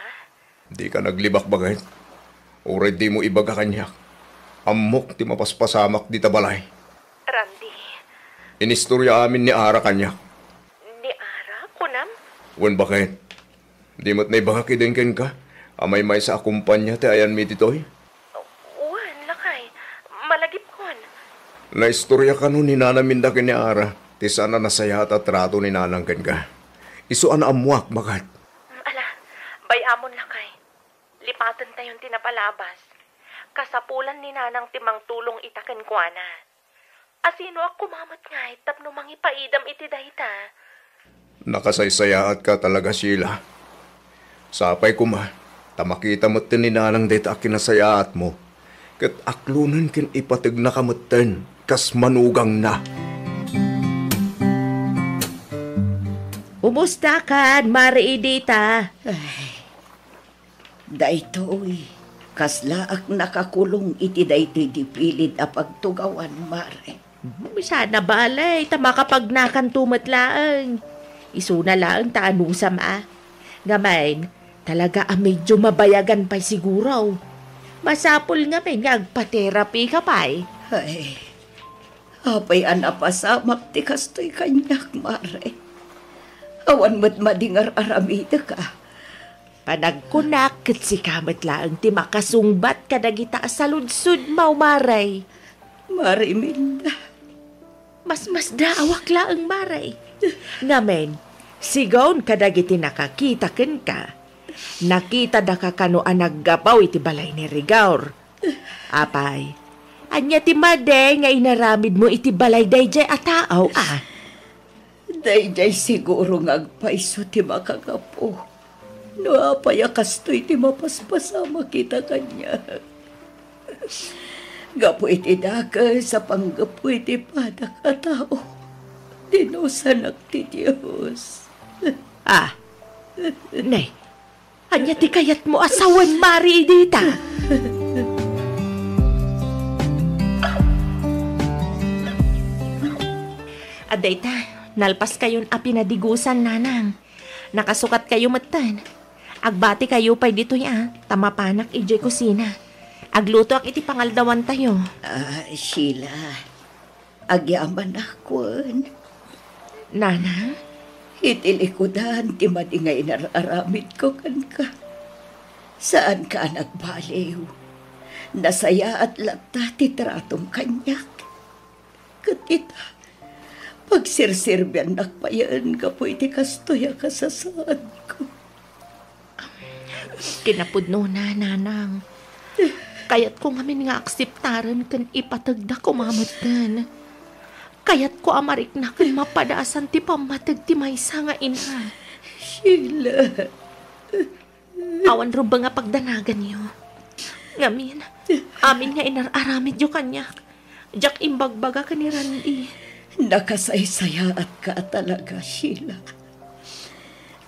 Dika naglibak, baket. Uray dimo ibaga kaniak, ammok ti mapaspasamak dita balay. Randy. Inistorya amin ni Ara kaniak. Ni Ara, kunam? Wen, baket. Di met naibagak idin kenka a maymaysa a kompania ti ayanmi ditoy? Wen, lakay. Malagipkon. Naistorya kano ni Nanang Minda ken ni Ara ti saan a nasayaat a trato ni Nanang kenka. Isu a naammoak, baket. Ala, bay-amon, lakay. Lipatentayon ti napalabas. Kasapulan ni Nanang ti mangtulong ita kenkuana. Asinoak koma met ngay tapno mangipaidam iti dayta? Nakasaysayaatka talaga, Sheila. Sapay koma ta makita metten ni Nanang dayta a kinasayaatmo, ket aklonen ken ipategnaka metten kas manugangna. Kumustakan, Mare Edita? Ay, daytoy, kaslaak nakakulong iti daytoy dipilid a pagtugawan, Mare. Hmm, sana balay, ta makapagnakanto met laeng. Isuna laeng ta anusam a. Ngamin, talaga a medyo mabayagan pay siguro. Masapul ngamin nga agpa-therapy ka pay. Ay, apay a napasamak ti kastoy kaniak, Mare? Awan met madi nga ar-aramidek a. Panagkunak ket sika met laeng ti makasungbat kadagita a saludsodmo, Mare. Mare Imelda. Masmasdaawak laeng, Mare. Ngamin, sigun kadagiti nakakita kenka, nakitadaka kano a naggapu iti balay ni Rigor. Apay, ania ti madi nga inaramidmo iti balay daydiay a tao, a? Daydiay siguro nga agpayso ti makagapu. No apay a kastoy ti mapaspasamak ita kaniak. Gapu iti dakes a panggapu iti padak a tao, dinusanak ti Dios. Ah, ne, ania ti kayatmo a sawen, Mare Edita? Adda ita, nalpaskayon a pinadigusan, Nanang. Nakasukatkayo metten. Agbatikayo pay ditoy a, ta mapanak idiay kusina. Aglutoak iti pangaldawantayo. Ah, Sheila, agyamanak wen. Nana? Iti likudan ti madi nga inar-aramidko kenka. Saanka a nagbaliw. Nasayaat latta ti tratom kaniak. Ket ita, pagsirserbiannak payen gapu iti kastoy a kasasaadko. Kinapudnona, nanang. Kayatko ngamin nga akseptaren ken ipategda koma metten. Kayatko a marikna ken mapadasan ti pammateg ti maysa nga ina. Sheila. Awan rumbeng a pagdanaganyo. Ngamin, amin nga inar-aramidyo kaniak, diak imbagbaga ken ni Randy. Nakasaysayaatka a talaga, Sheila.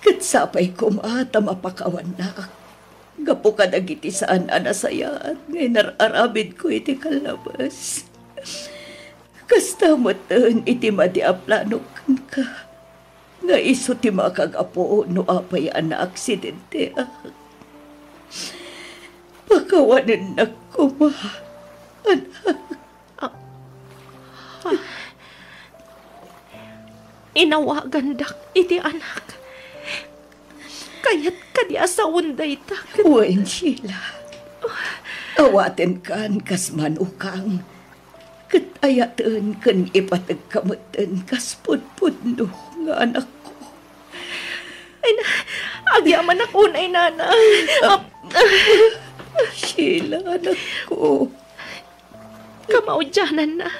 Ket sapay koma ta mapakawannak gapu kadagiti saan a nasayaat nga inar-aramidko iti kallabes. Kasta metten iti madi a planok kenka nga isu ti makagapu no apay a naaksidente. Pakawanennak koma, anak. Ah, ah. Inawagandak iti anak. Kayat kadi a sawen dayta ket Wen, Sheila. Awatenkan kas manukang. Ket ayaten ken ipategka metten kas pudpudno nga anakko. Ay na, agyamanak unay, Nana. Ah, Sheila, anakko. Kamaudiananna,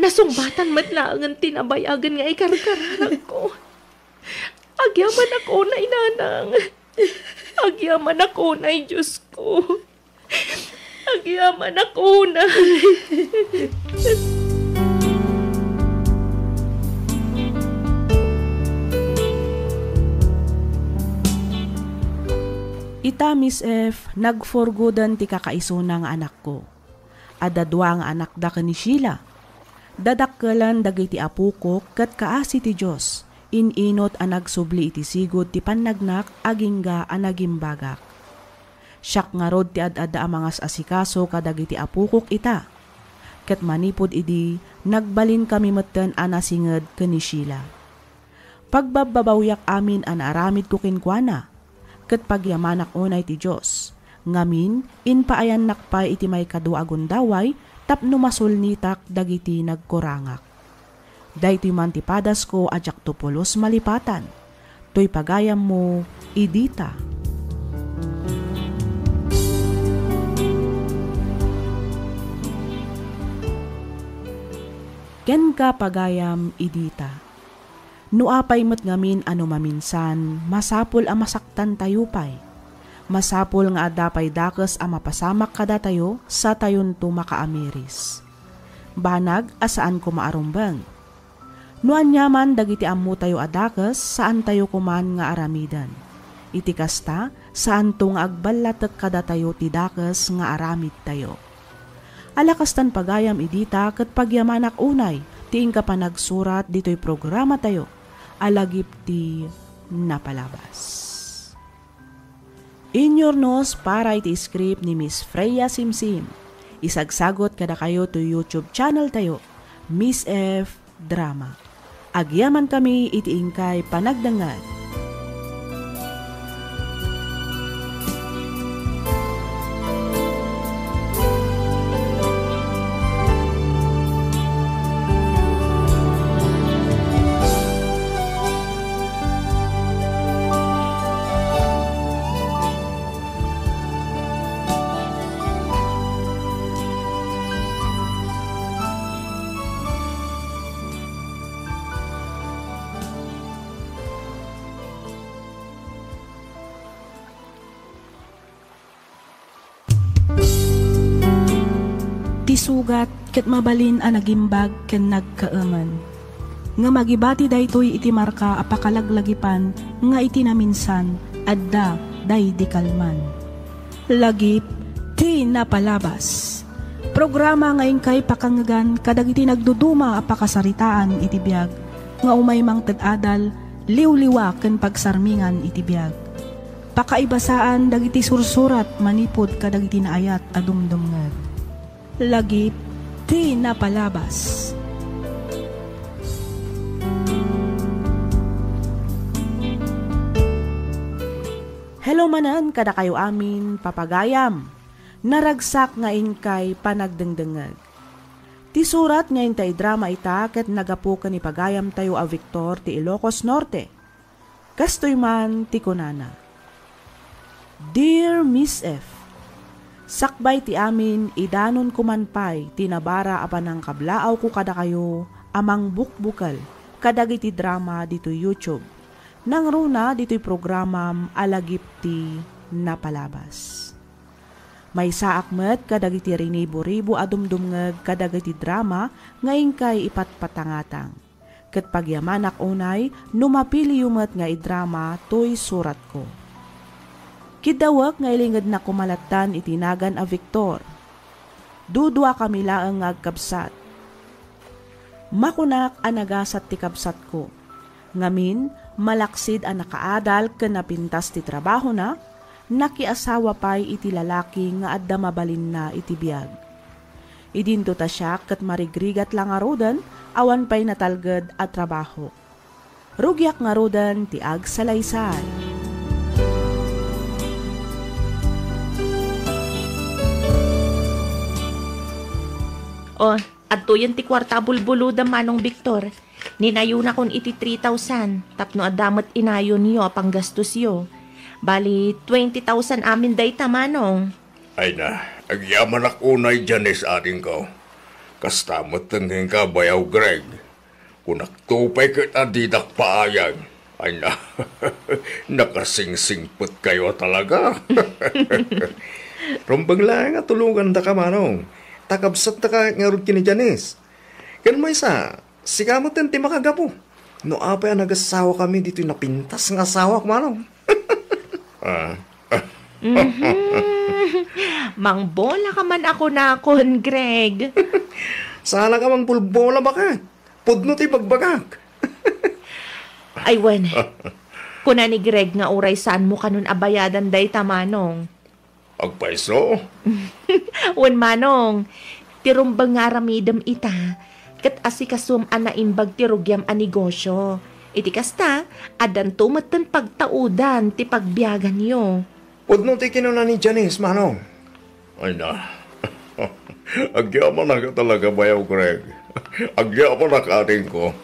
nasungbatan met laengen ti nabayagen nga ikarkararakko. Agyamanak unay, Nanang. Agyamanak unay, Diosko. Agyamanak unay. Ita, Miss F, nagpurgoden ti kakaisuna nga anakko. Adda dua nga anakda ken ni Sheila. Dadakkelen dagiti apokok ket kaasi ti Dios, in-inot a nagsubli iti sigud ti pannagnak agingga a nagimbagak. Siak ngarud ti ad-adda a mangas-asikaso kadagiti apokok ita. Ket manipud idi, nagbalinkami metten a nasinged ken ni Sheila. Pagbabbabawiak amin a naaramidko kenkuana, ket pagyamanak unay ti Dios. Ngamin, impaayannak pay iti maikadua a gundaway tapno masulnitak dagiti nagkurangak. Daytoy man ti padasko a diakto pulos malipatan. Toy pagayammo, Edita. Kenka, pagayam, Edita. No apay met ngamin a no maminsan, masapul a masaktantayo pay. Masapul nga adda pay dakes a mapasamak kadatayo, satayonto makaamiris. Banag a saan koma a rumbeng. No aniaman dagiti ammotayo a dakes, saantayo koman nga aramiden. Iti kasta, saanto nga agballatek kadatayo ti dakes nga aramidtayo. Ala kastan pagayam Edita ket pagyamanak unay ti inka panagsurat ditoy programatayo a Lagip ti Napalabas. Inyurnos para iti script ni Miss Freya Simsim. Isagsagot kadakayo toy YouTube channel tayo, Miss F Drama. Agyamankami iti inkay panagdengngeg. Ti sugat ket mabalin a nagimbag ken nagkaemen. Ngem agibati daytoy iti marka a pakalaglagipan nga iti naminsan, adda daydi kalman. Lagip ti Napalabas. Programa nga inkay pakangngegan kadagiti nagduduma a pakasaritaan iti biag nga umay mangted adal, liwliwa ken pagsarmingan iti biag. Pakaibasaan dagiti sursurat manipud kadagiti naayat a dumdumngeg. Lagip ti napalabas. Hello manen kadakayo amin, papagayam. Naragsak nga inkay panagdengdengngeg. Ti surat nga inta idrama ita ket nagapu ken ni pagayamtayo a Victor ti Ilocos Norte. Kastoy man ti kunana, "Dear Miss F, sakbay ti amin, idanonko man pay ti nabara a panangkablaawko kadakayo a mangbukbukel kadagiti drama ditoy YouTube, nangruna ditoy programam a Lagip ti Napalabas. Maysaak met kadagiti riniburibo a dumdumngeg kadagiti drama nga inkay ipatpatangatang. Ket pagyamanak unay no mapiliyo met nga idrama toy suratko. Kiddawek nga ilingednak koma lattan iti nagan a Victor. Duduakami laeng nga agkabsat. Makunak a nagasat ti kabsatko. Ngamin, malaksid a nakaadal ken napintas ti trabahona, nakiasawa pay iti lalaki nga adda mabalinna iti biag. Idinto ta siak ket marigrigat la ngaruden, awan pay natalged a trabaho. Rugiak ngaruden ti agsalaysay." O, adtoyen ti kuarta a bulbulodam, Manong Victor. Ninayonakon iti three thousand tapno adda met inayonyo a panggastosyo. Bali, twenty thousand amin dayta, Manong. Ay na, agyamanak unay, Janice, adingko. Kasta met kenka, Bayaw Greg. Kunakto pay ket a didak paayag. Ay na, nakasingsingpetkayo a talaga. Rumbeng laeng a tulongandaka, Manong. Ta kabsattaka ngarud ken ni Janice. Ken maysa, sika met ti makagapu. No apay a nagasawakami ditoy napintas nga asawak, Manong. Ah. Mhm. Mangbola ka man a kunakon, Greg. Saan a ka mangbulbola, baket? Pudno ti ibagbagak. Ay, wen. Kuna ni Greg nga uray saanmo kanon a bayadan dayta, Manong. Agpayso? Wen, Manong, ti rumbeng nga aramidem ita, ket asikasom a naimbag ti rugiam a negosyo. Iti kasta, addanto metten pagtaudan ti pagbiaganyo. Pudno ti kinuna ni Janice, Manong. Ay na. Agyamanak talaga, Bayaw Greg. Agyamanak, adingko.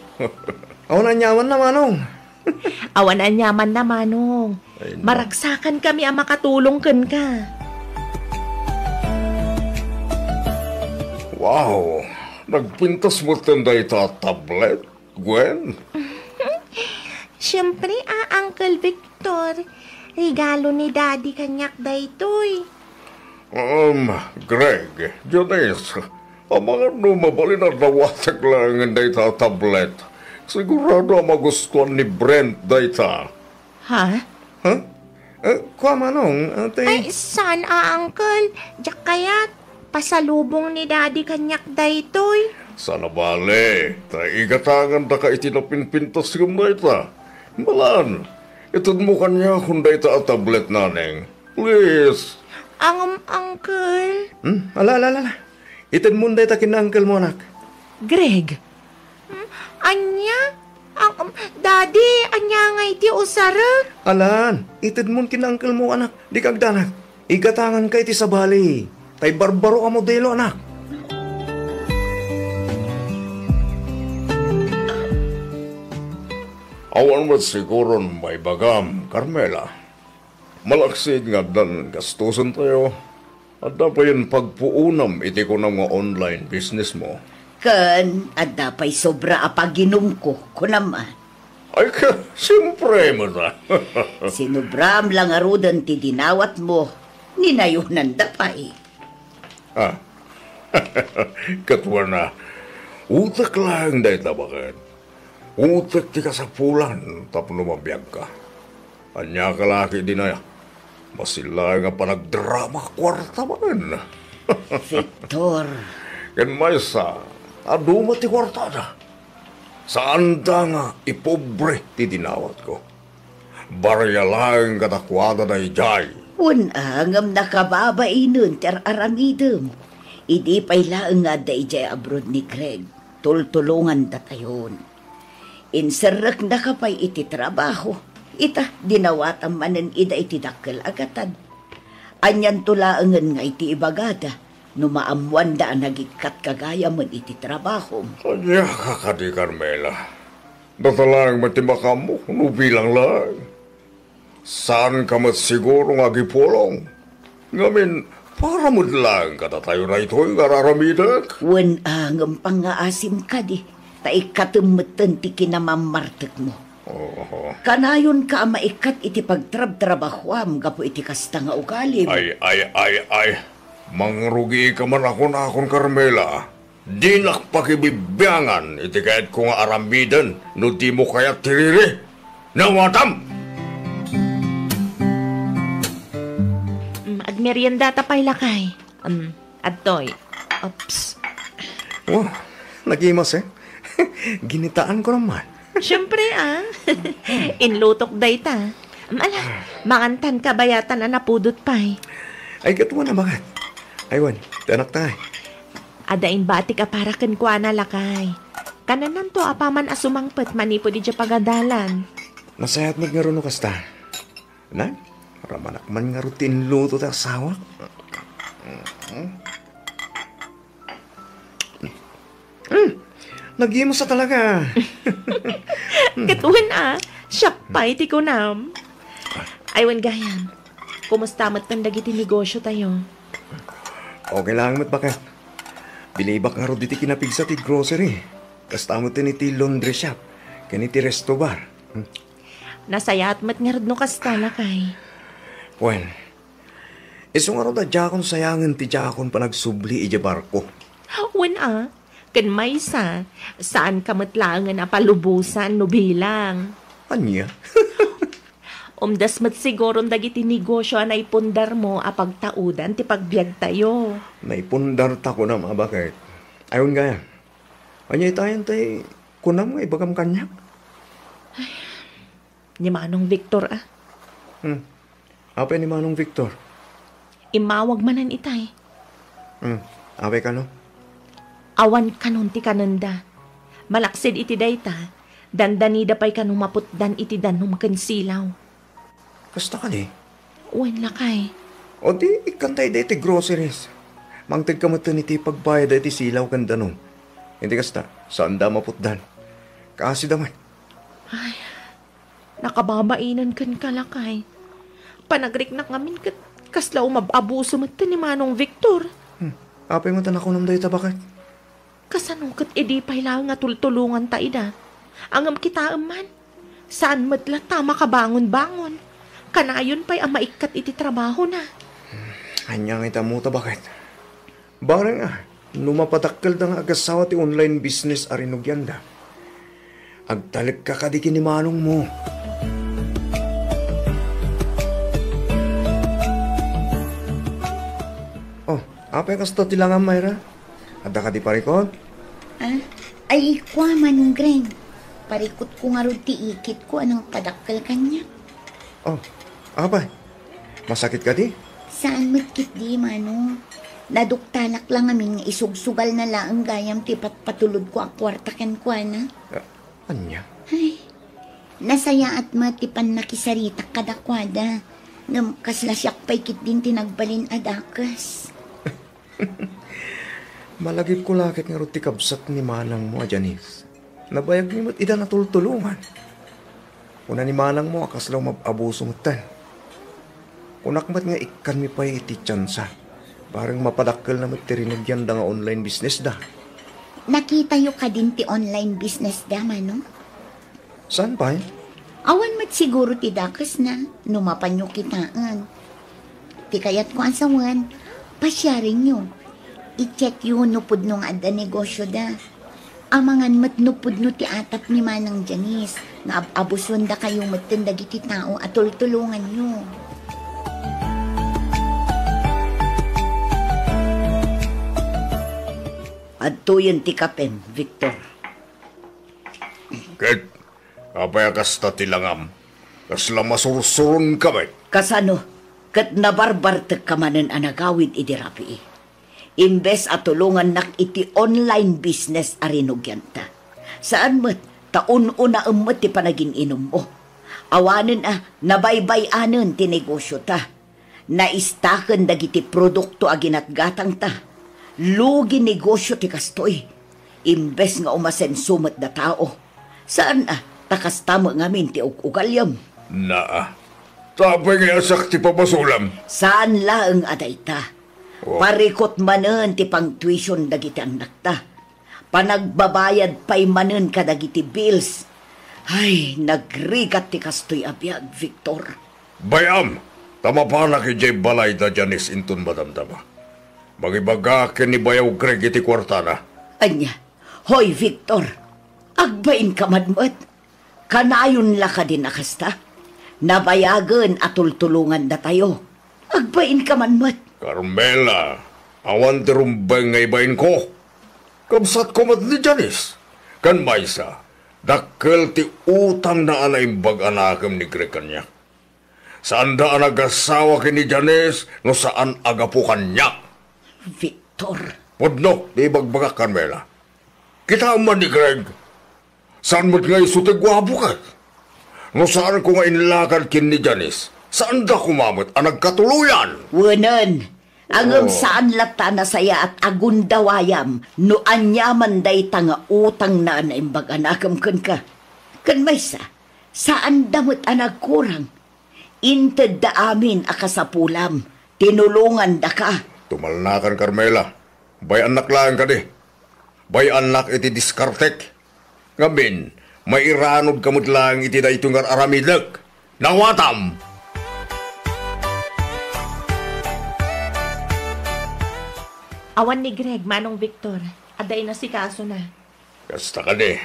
Awan aniamanna, Manong. Awan aniamanna, Manong. Ay, no. Maragsakankami a makatulong kenka. Wow! Nagpintas metten dayta a tablet, Gwen? Siempre, a, Uncle Victor. Regalo ni Daddy kaniak daytoy. Um, Greg, Janice, amangan no mabalin a dawatek laengen dayta a tablet. Sigurado a magustuan ni Brent dayta. Ha? Ha? Eh, kua, Manong, ah, ti Ay, saan a, Uncle. Diak kayat. Pasalubong ni Daddy kaniak daytoy. Saan a bale, ta igatangandaka iti napinpintas ngem dayta. Malan, itedmo kaniakon dayta a tablet, Naneng. Please. Angem, Uncle. Hmm? Ala, ala, ala, ala. Itedmon dayta ken uncle mo, anak. Greg. Hmm? Ania? Ang, um, Daddy, ania ngay ti usarek? Alan, itedmon ken uncle mo, anak. Dika agdanag. Igatanganka iti sabali. Tay barbaro a modelo, anak. Awan met siguron maibagam, Carmela. Malaksid nga addan gastusen tayo. Adda payen pagpuonam iti kunam nga online business mo? Ken adda pay sobra a paginumko, kunam a. Ay, ka, siyempre, mata. Sinubram la ngaruden ti dinawat mo, ninayonanda pay. Ah. Ket wana, utek laeng dayta baket. Utek ti kasapulan tapno mabiagka. Ania ka la ketdin aya? Masilaeng a panagdrama a kuarta manen. Victor. Ken maysa, adu met ti kuartada. Saanda nga ipobre ti dinawatko. Barya laeng kadakuada daydiay. Wen a, ngem nakababainen ti ar-aramidem. Idi pay laeng nga adda idiay abroad ni Greg, tultulongandatayon. Inserreknaka pay iti trabaho. Ita, dinawatam manen ida iti dakkel a gatad. Anianto laengen nga iti ibagada no maammoanda a nagikkatka gayamen iti trabahom? Ania ka kadi, Carmela? Data laeng met ti makaammo no bilang laeng. Saanka met siguro nga agipulong. Ngamin, para met laeng kadatayo daytoy nga ar-aramidek. Wen a, ngem pangngaasim kadi, ta ikkatem metten ti kinamammartekmo. Oo. Kanayonka a maikkat iti pagtrabtrabahuam gapu iti kasta nga ugalim. Ay, ay, ay, ay. Mangrugiika man a kunakon, Carmela. Dinak pakibibiangan iti kayatko nga aramiden no dimo kayat ti riri. Nawatam! Mm, agmeriendata pay, lakay. Mm, adtoy. Oops. Oh, nagimas, eh. Ginitaanko naman. Siyempre, ah. Inlutok dayta. Mm, ala, mangantanka bayatan a napudot pay. Ay, ket wen a baket. Ay, wen, ti anakta, ay. Adda imbatik a para kenkuana, lakay. Kanananto apaman a sumangpet manipud idiay pagadalan. Nasayaat met ngarud no kasta. Nay, ramanak man ngarud ti inluto ti asawak. Mm, nagimas a talaga. Ket wen a, siak pay ti kunam. Ay, wen gayam, kumusta metten dagiti negosiotayo? Okay lang met, baket. Bilibak ngarud iti kinapigsa ti grocery. Kasta met iti laundry shop ken iti resto bar. Nasayaat met ngarud no kasta, lakay. Wen, isu ngarud a diakon sayangen ti diakon panagsubli idiay barko. Wen a, ken maysa, saanka met laengen a palubosan no bilang. Ania? Umdas met siguron dagiti negosio a naipundarmo a pagtaudan ti pagbiagtayo. Naipundarta, kunam a baket. Ay, wen gayam. Ania itayen ti kunam nga ibagam kaniak? Ni Manong Victor, a. Hmm. Apay ni Manong Victor? Immawag manen itay. Hmm. Apay kano? Awan kanon ti kanenda. Malaksid iti dayta, dandanida pay kano maputdan iti danum ken silaw. Kasta kadi? Wen, lakay. O di, ikkanta iti groceries. Mangted ka metten iti pagbayad iti silaw ken danum. Iti kasta, saanda a maputdan. Kaasida met. Ay, nakababainen kenka, lakay. Panagriknak ngamin ket kasla umab-abuso metten ni Manong Victor. Hmm. Apay met a nakunam dayta, baket? Kasano ket idi pay laeng nga tultulonganta ida? Ngem kitaem man, saan met latta a makabangon-bangon. Kanayon pay a maikkat iti trabahona. Ania nga ita, ammoda, baket? Bareng a, no mapadakkelda nga agasawa ti online business a rinugianda, agtalekka kadi ken ni manongmo. Oh, apay kasta ti langam, Myra? Adda kadi parikut? Ah? Ay, kua, Manong Greg. Parikutko ngarud ti ikitko a nangpadakkel kaniak. Oh, apay? Masakit kadi? Saan met ketdi, Manong. Naduktalak la ngamin nga isugsugalna laeng gayam ti patpatulodko a kuarta kenkuana. Ah, ania? Ay, nasayaat met ti pannakisaritak kadakuada. Ngem kasla siak pay ketdin ti nagbalin a dakes. Malagipko la ket ngarud ti kabsat ni manangmo a Janice. Nabayagmi met ida natultulongan. Kuna ni manangmo a kasla umab-abuso metten. Kunak met nga ikkanmi pay iti tiansa. Bareng mapadakkelna met ti rinugianda nga online business da. Nakitayo kadin ti online business da, Manong? Saan pay? Awan met siguro ti dakesna no mapanyo kitaen. Ti kayatko a sawen, pasiarenyo. I-checkyo no pudno nga adda negosioda. Amangan met no pudno ti atap ni Manang Janice nga ab-abusuendakayo metten dagiti tao a tultulonganyo. Adtoyen ti kapem, Victor. Ket apay a kasta ti langam? Kasla masursuronka met. Kasano? Ket nabarbartekka manen a nagawid idi rabii. Imbes a tulongannak iti online business a rinugianta. Saan met, ta un-unaem met ti panagin-inummo. Awanen a, nabaybay-anen ti negosiota. Naistaken dagiti produkto a ginatgatangta. Lugi negosio ti kastoy. Imbes nga umasenso met da tao. Saan a, ta kasta met ngamin ti ug-ugaliem. Naa. Tapay nga iyasak ti pabasolam. Saan laeng a dayta. Oh. Parikot manen ti pang-tuition dagiti annakta. Panagbabayad pay manen kadagiti bills. Ay, nagrigat ti kastoy a biag, Victor. Bay-am, ta mapanak idiay balay da Janice inton madamdama. Mangibagak ken ni Bayaw Greg iti kuartana. Ania? Hoy, Victor, agbainka man met. Kanayon la kadin a kasta? Nabayagen a tultulongandatayo. Agbainka man met. Carmela, awan ti rumbeng nga ibainko. Kabsatko met ni Janice. Ken maysa, dakkel ti utangna a naimbag a nakem ni Greg kaniak. Saanda a nagasawa ken ni Janice no saan a gapu kaniak. Victor. Pudno ti ibagbagak, Carmela. Kitaem man ni Greg. Saan met nga isu ti guapo ket? No saanko nga inlakad ken ni Janice, saanda koma met a nagkatuloyan. Wenen, ngem Oh. saan latta a nasayaat a gundawayam no aniaman dayta nga utangna a naimbag a nakem kenka. Ken maysa, saanda met a nagkurang. Intedda amin a kasapulam, tinulongandaka. Tumalnakan, Carmela. Bay-annak laeng kadi. Bay-annak iti diskartek. Ngamin, mairanudka met laeng iti daytoy nga ar-aramidek. Nawatam! Awan ni Greg, Manong Victor. Adda inasikasona. Kasta kadi.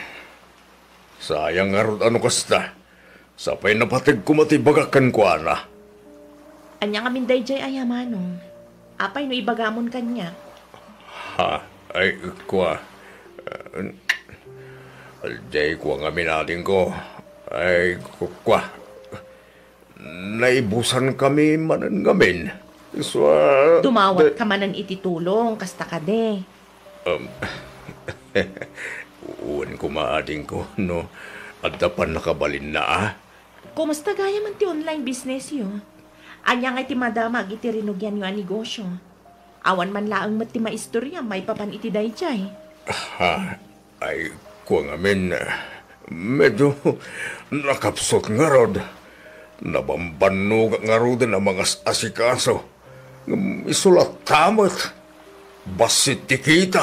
Sayang ngarud a no kasta. Sapay napateg koma ti ibagak kenkuana. Ania ngamin daydiay aya, Manong? Apay no ibagamon kaniak? Ha? Ay, kua. Diay kua ngamin, adingko. Ay, ku-, kua. Naibusankami manen ngamin. Isua, Dumawat de- ka manen iti tulong, kasta kadi. Um, wen koma, adingko, no adda pannakabalinna, a? Kumusta gayam ti online business yo? Ania ngay ti madamag iti rinugianyo a negosio? Awan man laeng met ti maistoriam maipapan iti daydiay. Ha? Ay, kua ngamin, medyo nakapsut ngarud. Nabambannogak ngaruden a mangas-asikaso. Ngem isu latta met. Bassit ti kita.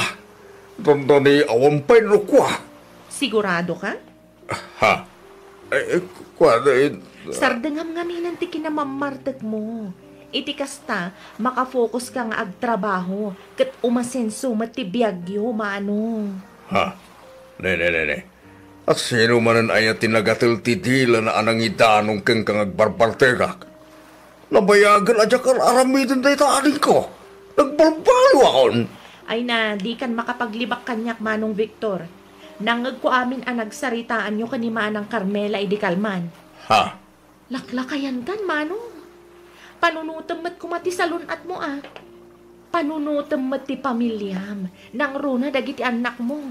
Dandani awan pay no kua. Sigurado ka? Ha? Eh, eh, kua, eh, Sardengam ngaminen ti kinamammartekmo. Iti kasta, makafokus ka nga agtrabaho, ket umasenso met ti biagyo, Manong. Ha? Ne, ne, ne, ne. Asino manen aya ti nagatel ti dilana a nangidanong kenka nga agbarbartekak? Nabayagen a diak ar-aramiden dayta, adingko. Nagbalbaliwakon. Ay na, dikan makapaglibak kaniak, Manong Victor. Nangngegko amin a nagsaritaanyo ken ni Manang Carmela idi kalman. Ha? Laklakayankan, Manong. Panunotem met koma ti salun-atmo, a. Panunotem met ti pamiliam, nangruna dagiti annakmo.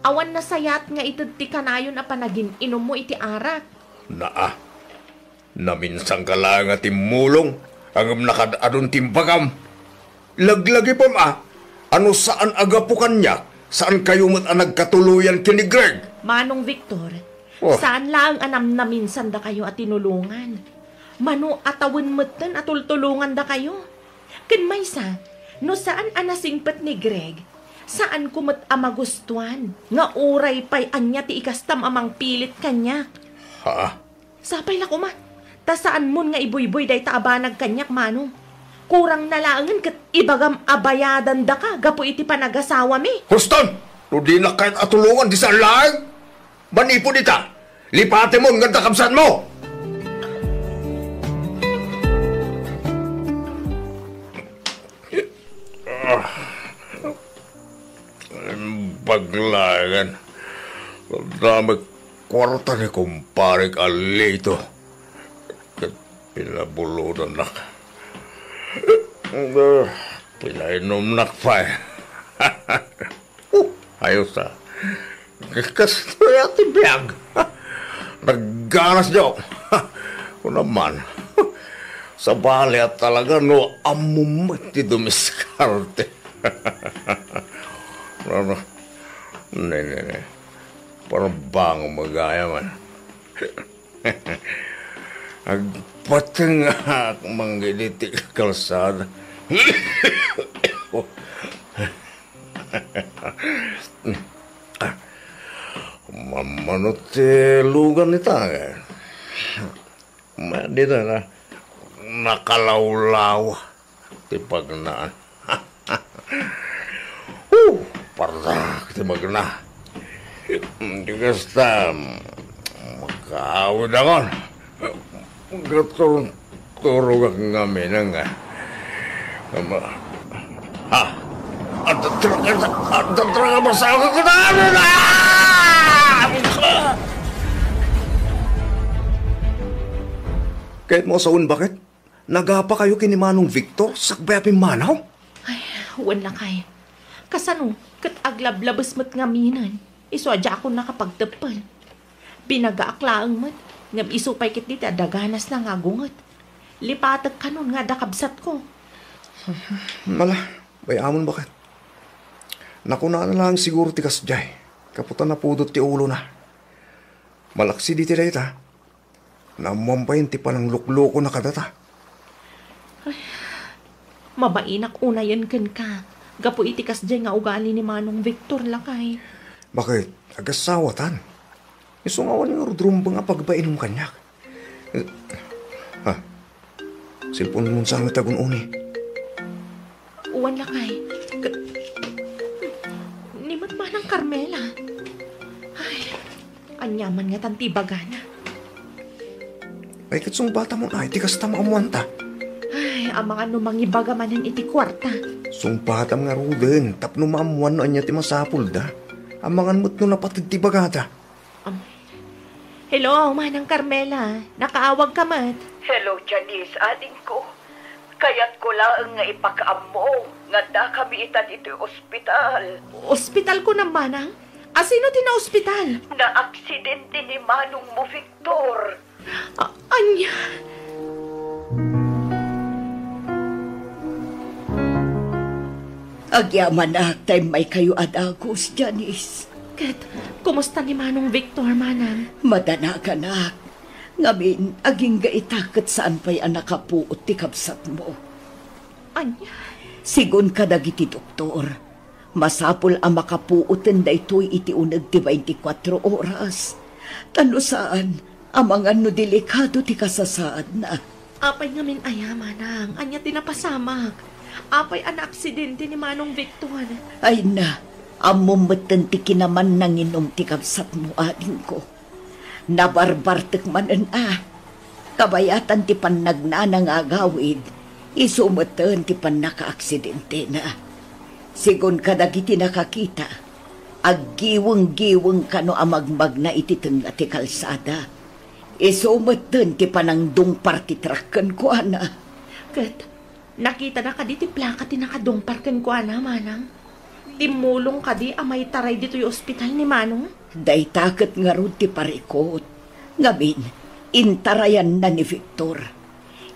Awan nasayaat nga ited ti kanayon a panagin-inummo iti arak. Naa. Naminsanka laeng a timmulong, ngem nakad-adun ti imbagam. Laglagipem a, a no saan a gapu kaniak, saankayo met a nagkatuloyan ken ni Greg. Manong Victor, Oh. saan laeng a namnaminsandakayo a tinulongan. Mano a tawen metten a tultulongandakayo. Ken maysa, no saan a nasingpet ni Greg, saanko met a magustuan nga uray pay ania ti ikastam a mangpilit kaniak. Ha? Sapay la koma, ta saanmon nga ibuybuy dayta a banag kaniak, Manong. Kurangna laengen ket ibagam a bayadandaka gapu iti panagasawami. Huston! No dinak kayat a tulongan, di saan laeng! Manipud ita, lipatemon nga adda kabsatmo! Ah, baglagan. Damo met kuarta ni kumparek a Lito. Pinabulodannak. Ah, pinainumnak pay. Oh, ayos, ah. Kastoy a ti biag. Nagganas diyo. Kuna man. Sabali a talaga no ammom met ti dumiskarte. No, no. Ne, ne, ne. Parang bango magaya man. Agpatengak mangged iti kalsada. Mammano ti lugan ita, eh. Dita na, nakalawlaw ti pagnaan. Huh! Pardak ti magna. Di kasta, makaawid akon. Gaturturog ak ngamin nga. Ama. Ha? Adda talaga, adda talaga masakit ko na. Ket mo sawen, baket? Nagapa kayo ken ni Manong Victor sakbay a pimmanaw? Ay, wen, lakay. Kasano, ket aglablabes met ngaminen. Isu a diakon nakapagteppel. Binagaak laeng met, ngem isu pay ketdi ti adda ganasna nga agunget. Lipatek kanon nga adda kabsatko. Ala, bay-amon, baket. Nakunana laeng siguro ti kasdiay, gapu ta napudot ti ulona. Malaksid iti dayta, naammoan pay ti panangluklukona kadata. Ay, mabainak unayen kenka, gapu iti kasdiay nga ugali ni Manong Victor, lakay. Baket, agasawatan. Isu nga awan ngarud rumbeng a pagbainum kaniak. Ha? Cellphone-mon sa met a gun-oni. Wen, lakay. Ka-, ni met Manang Carmela. Ay, ania man ngatan ti ibagana? Ay, ket sungbatamon, ay, ti kasta maammoanta. Ay, amangan no mangibaga manen iti kuarta. Sungbatam ngaruden, tapno maammoan no ania ti masapulda. Amangan met no napated ti ibagada. Am, hello, Manang Carmela. Nakaawagka met? Hello, Janice, adingko. Kayatko laeng nga ipakaammo nga addakami ita ditoy ospital. Ospital kunam, Manang? Asino ti naospital? Naaksidente ni manongmo, Victor. A-, ania? Agyamanak ta immaykayo a dagus, Janice. Ket, kumusta ni Manong Victor, Manang? Madanaganak. Ngamin, agingga ita ket saan pay a nakapuot ti kabsatmo. Ania? Sigun kadagiti doktor, masapul a makapuoten daytoy iti uneg ti baintikwatro oras. Ta no saan, amangan no delikado ti kasasaadna. Apay ngamin aya, Manang? Ania ti napasamak? Apay a naaksidente ni Manong Victor? Ay na, ammom metten ti kinaman nanginum ti kabsatmo, adingko. Nabarbartek manen a. Kabayatan ti pannagnana nga agawid, isu metten ti pannakaaksidentena. Sigun kadagiti nakakita, aggiweng-giweng kano a magmagna iti tengnga ti kalsada. Isu metten ti panangdungpar ti truck kenkuana. Ket nakitana kadi ti plaka ti nakadungpar kenkuana, Manang? Timmulong kadi a maitaray ditoy ospital ni Manong? Dayta ket ngarud ti parikut. Ngamin, intarayanna ni Victor.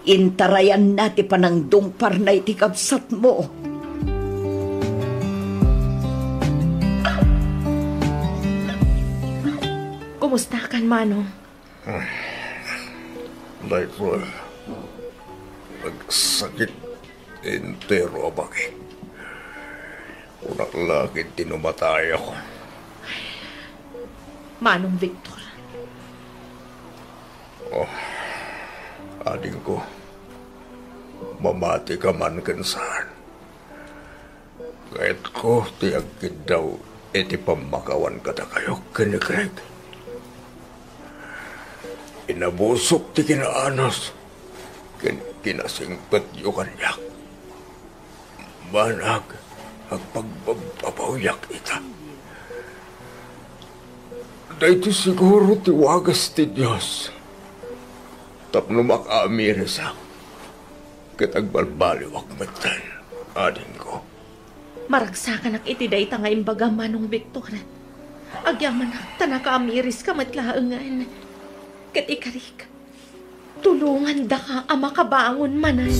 Intarayanna ti panangdungparna iti kabsatmo. Kumustakan, Manong? Daytoy, nagsakit ti entero a bagi. Kunak la ket ti no matayakon. Manong Victor. Oh, adingko, mamati ka man ken saan. Kayatko ti agkiddaw iti pammakawan kadakayo ken ni Craig. Inabusok ti kinaanus ken kinasingpetyo kaniak. Banag, agpagbabbabawiak ita. Daytoy siguro ti wagas ti Dios. tapno makaamirisak, ket agbalbaliwak metten, adingko. Maragsakanak iti dayta nga imbagam, Manong Victor. Agyamanak ta nakaamiriska met laengen. Ket ikarik, tulongandaka a makabangon manen.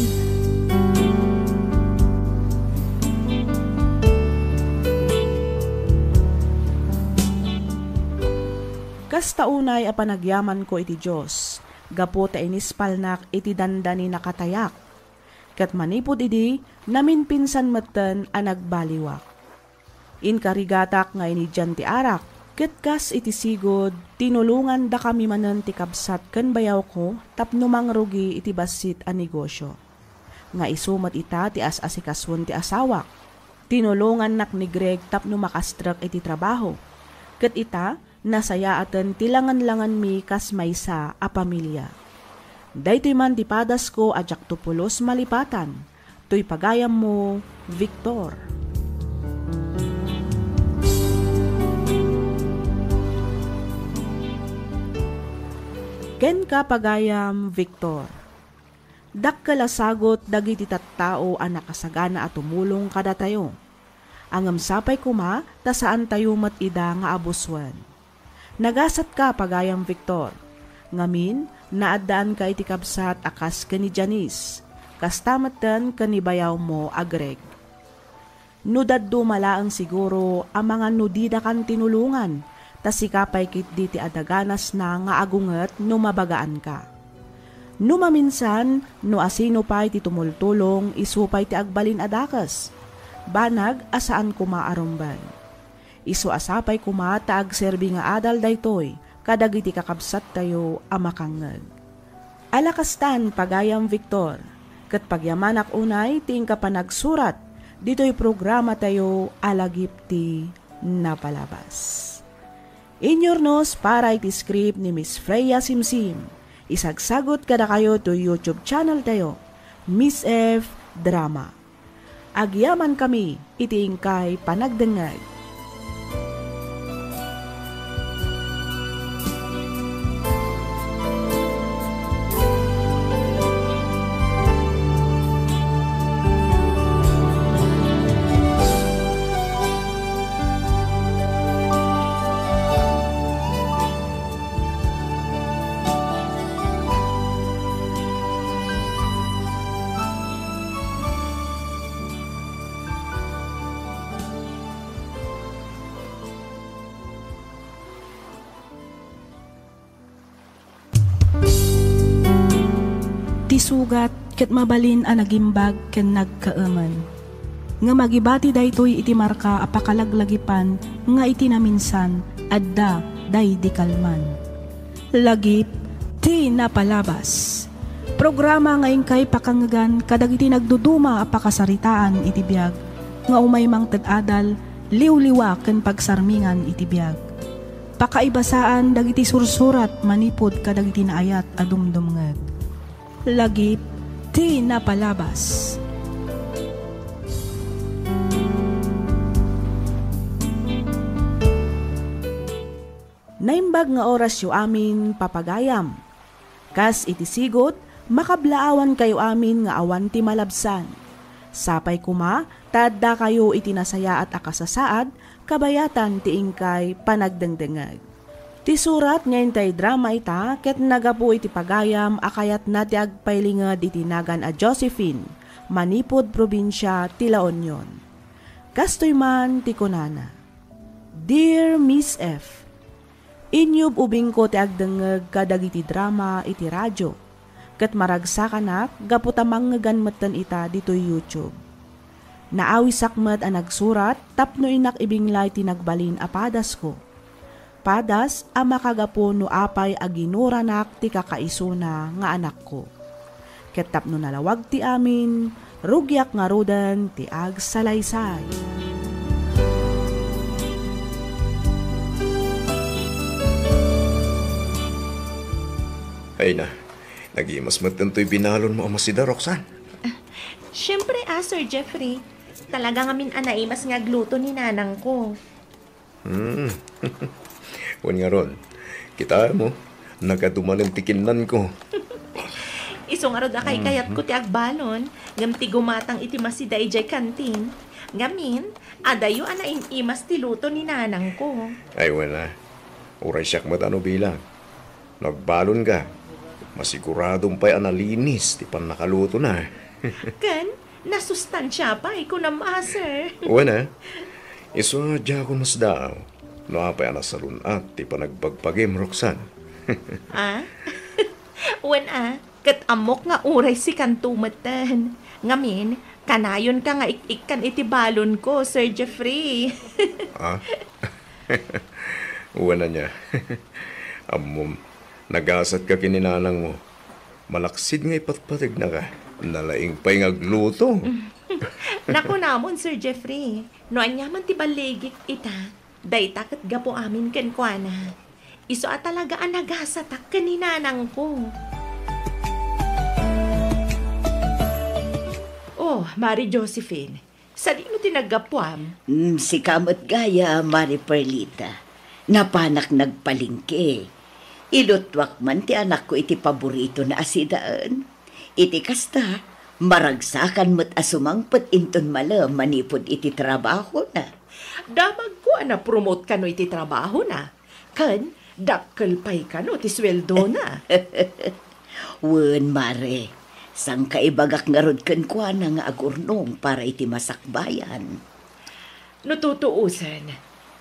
Kasta unay a panagyamanko iti Dios, gapu ta inispalnak iti dandani nakatayak. Ket manipud idi, naminpinsan metten a nagbaliwak. Inkarigatak nga inidian ti arak, ket kas iti sigud, tinulongandakami manen ti kabsat ken bayawko tapno mangrugi iti bassit a negosio. Nga isu met ita ti as-asikasuen ti asawak. Tinulongannak ni Greg tapno makastrek iti trabaho. Ket ita, nasayaaten ti langenlangenmi kas maysa a pamilia. Daytoy man ti padasko a diakto pulos malipatan. Toy pagayammo, Victor. Kenka, pagayam Victor. Dakkel a sagut dagiti tattao a nakasagana a tumulong kadatayo. Ngem sapay koma ta saantayo met ida nga abusoen. Nagasatka, pagayam Victor. Ngamin, naaddaanka iti kabsat a kas ken ni Janice. Kasta metten ken ni bayawmo a Greg. No dadduma laeng siguro a mangan no didakan tinulongan, ta sika pay ketdi ti adaganasna nga agunget no mabagaanka. No maminsan, no asino pay ti tumultulong, isu pay ti agbalin a dakes. Banag a saan koma a rumben. Isu a sapay koma ta agserbi nga adal daytoy kadagiti kakabsattayo a makangngeg. Ala kastan, pagayam Victor, ket pagyamanak unay ti inka panagsurat ditoy programatayo a Lagip ti Napalabas. Inyurnos para iti script ni Miss Freya Simsim. Isagsagut kadakayo toy YouTube channel tayo, Miss F Drama. Agyamankami iti inkay panagdengngeg. Ti sugat ket mabalin a nagimbag ken nagkaemen. Ngem agibati daytoy iti marka a pakalaglagipan nga iti naminsan, adda daydi kalman. Lagip ti Napalabas. Programa nga inkay pakangngegan kadagiti nagduduma a pakasaritaan iti biag, nga umay mangted adal, liwliwa ken pagsarmingan iti biag. Pakaibasaan dagiti sursurat manipud kadagiti naayat a dumdumngeg. Lagip ti Napalabas. Naimbag nga orasyo amin, papagayam. Kas iti sigut, makablaawankayo amin nga awan ti malabsan. Sapay koma ta addakayo iti nasayaat a kasasaad, kabayatan ti inkay panagdengdengngeg. Ti surat nga intay drama ita ket nagapu iti pagayam a kayatna ti agpailinged iti nagan a Josephine, manipud probinsia ti La Union. Kastoy man ti kunana, Dear Miss F, inyub-ubingko ti agdengngeg kadagiti drama iti radio, ket maragsakanak gapu ta mangngegan metten ita ditoy YouTube. Naawisak met a nagsurat tapno innak ibinglay ti nagbalin a padasko. Padas a makagapu no apay a ginuranak ti kakaisuna nga anakko. Ket tapno nalawag ti amin, rugiak ngaruden ti agsalaysay. Ay na, nagimas met daytoy binalonmo a masida, Roxanne. Siyempre, ah, Sir Jeffrey. Talaga ngamin a naimas nga agluto ni nanangko. Hmm. Wen ngarud, kitaem, nagadu manen ti kinnanko. Isu ngarud a kaykayatko ti agbalon, ngem ti gumatang iti masida idiay kantin. Ngamin, adayo a naim-imas ti luto ni nanangko. Ay, wen a. Uray siak met a no bilang. No agbalonka, masiguradom pay a nalinis ti pannakalutona. Ken, nasustansia pay, kunam a, sir. Wen a, isu a diakon masdaaw no apay a nasalun-at ti panagbagbakim, Roxanne. Ah? Wen a, ket ammok nga uray sikanto metten. Ngamin, kanayonka nga ik-ikkan iti balonko, Sir Jeffrey. Ah? Wen ania. Ammom, nagasatka ken ni nanangmo. Malaksid nga ipatpategnaka. Nalaing pay nga agluto. Nakunamon, Sir Jeffrey, no ania man ti balligik ita, dayta ket gapu amin kenkuana. Isu a talaga a nagasatak ken ni nanangko. Oh, Mari Josephine, sadino ti naggapuam? Mm, sika met gayam, Mari Perlita. Napanak nagpalengke. Ilutuak man ti anakko iti paboritona a sidaen. Iti kasta, maragsakan met a sumangpet inton malem manipud iti trabahona. Damagko a na-promote kano iti trabahona. Ken, dakkel pay kano ti sueldona. Wen, Mare, sangkaibagak ngarud kenkuana nga agurnong para iti masakbayan. No tutuosen,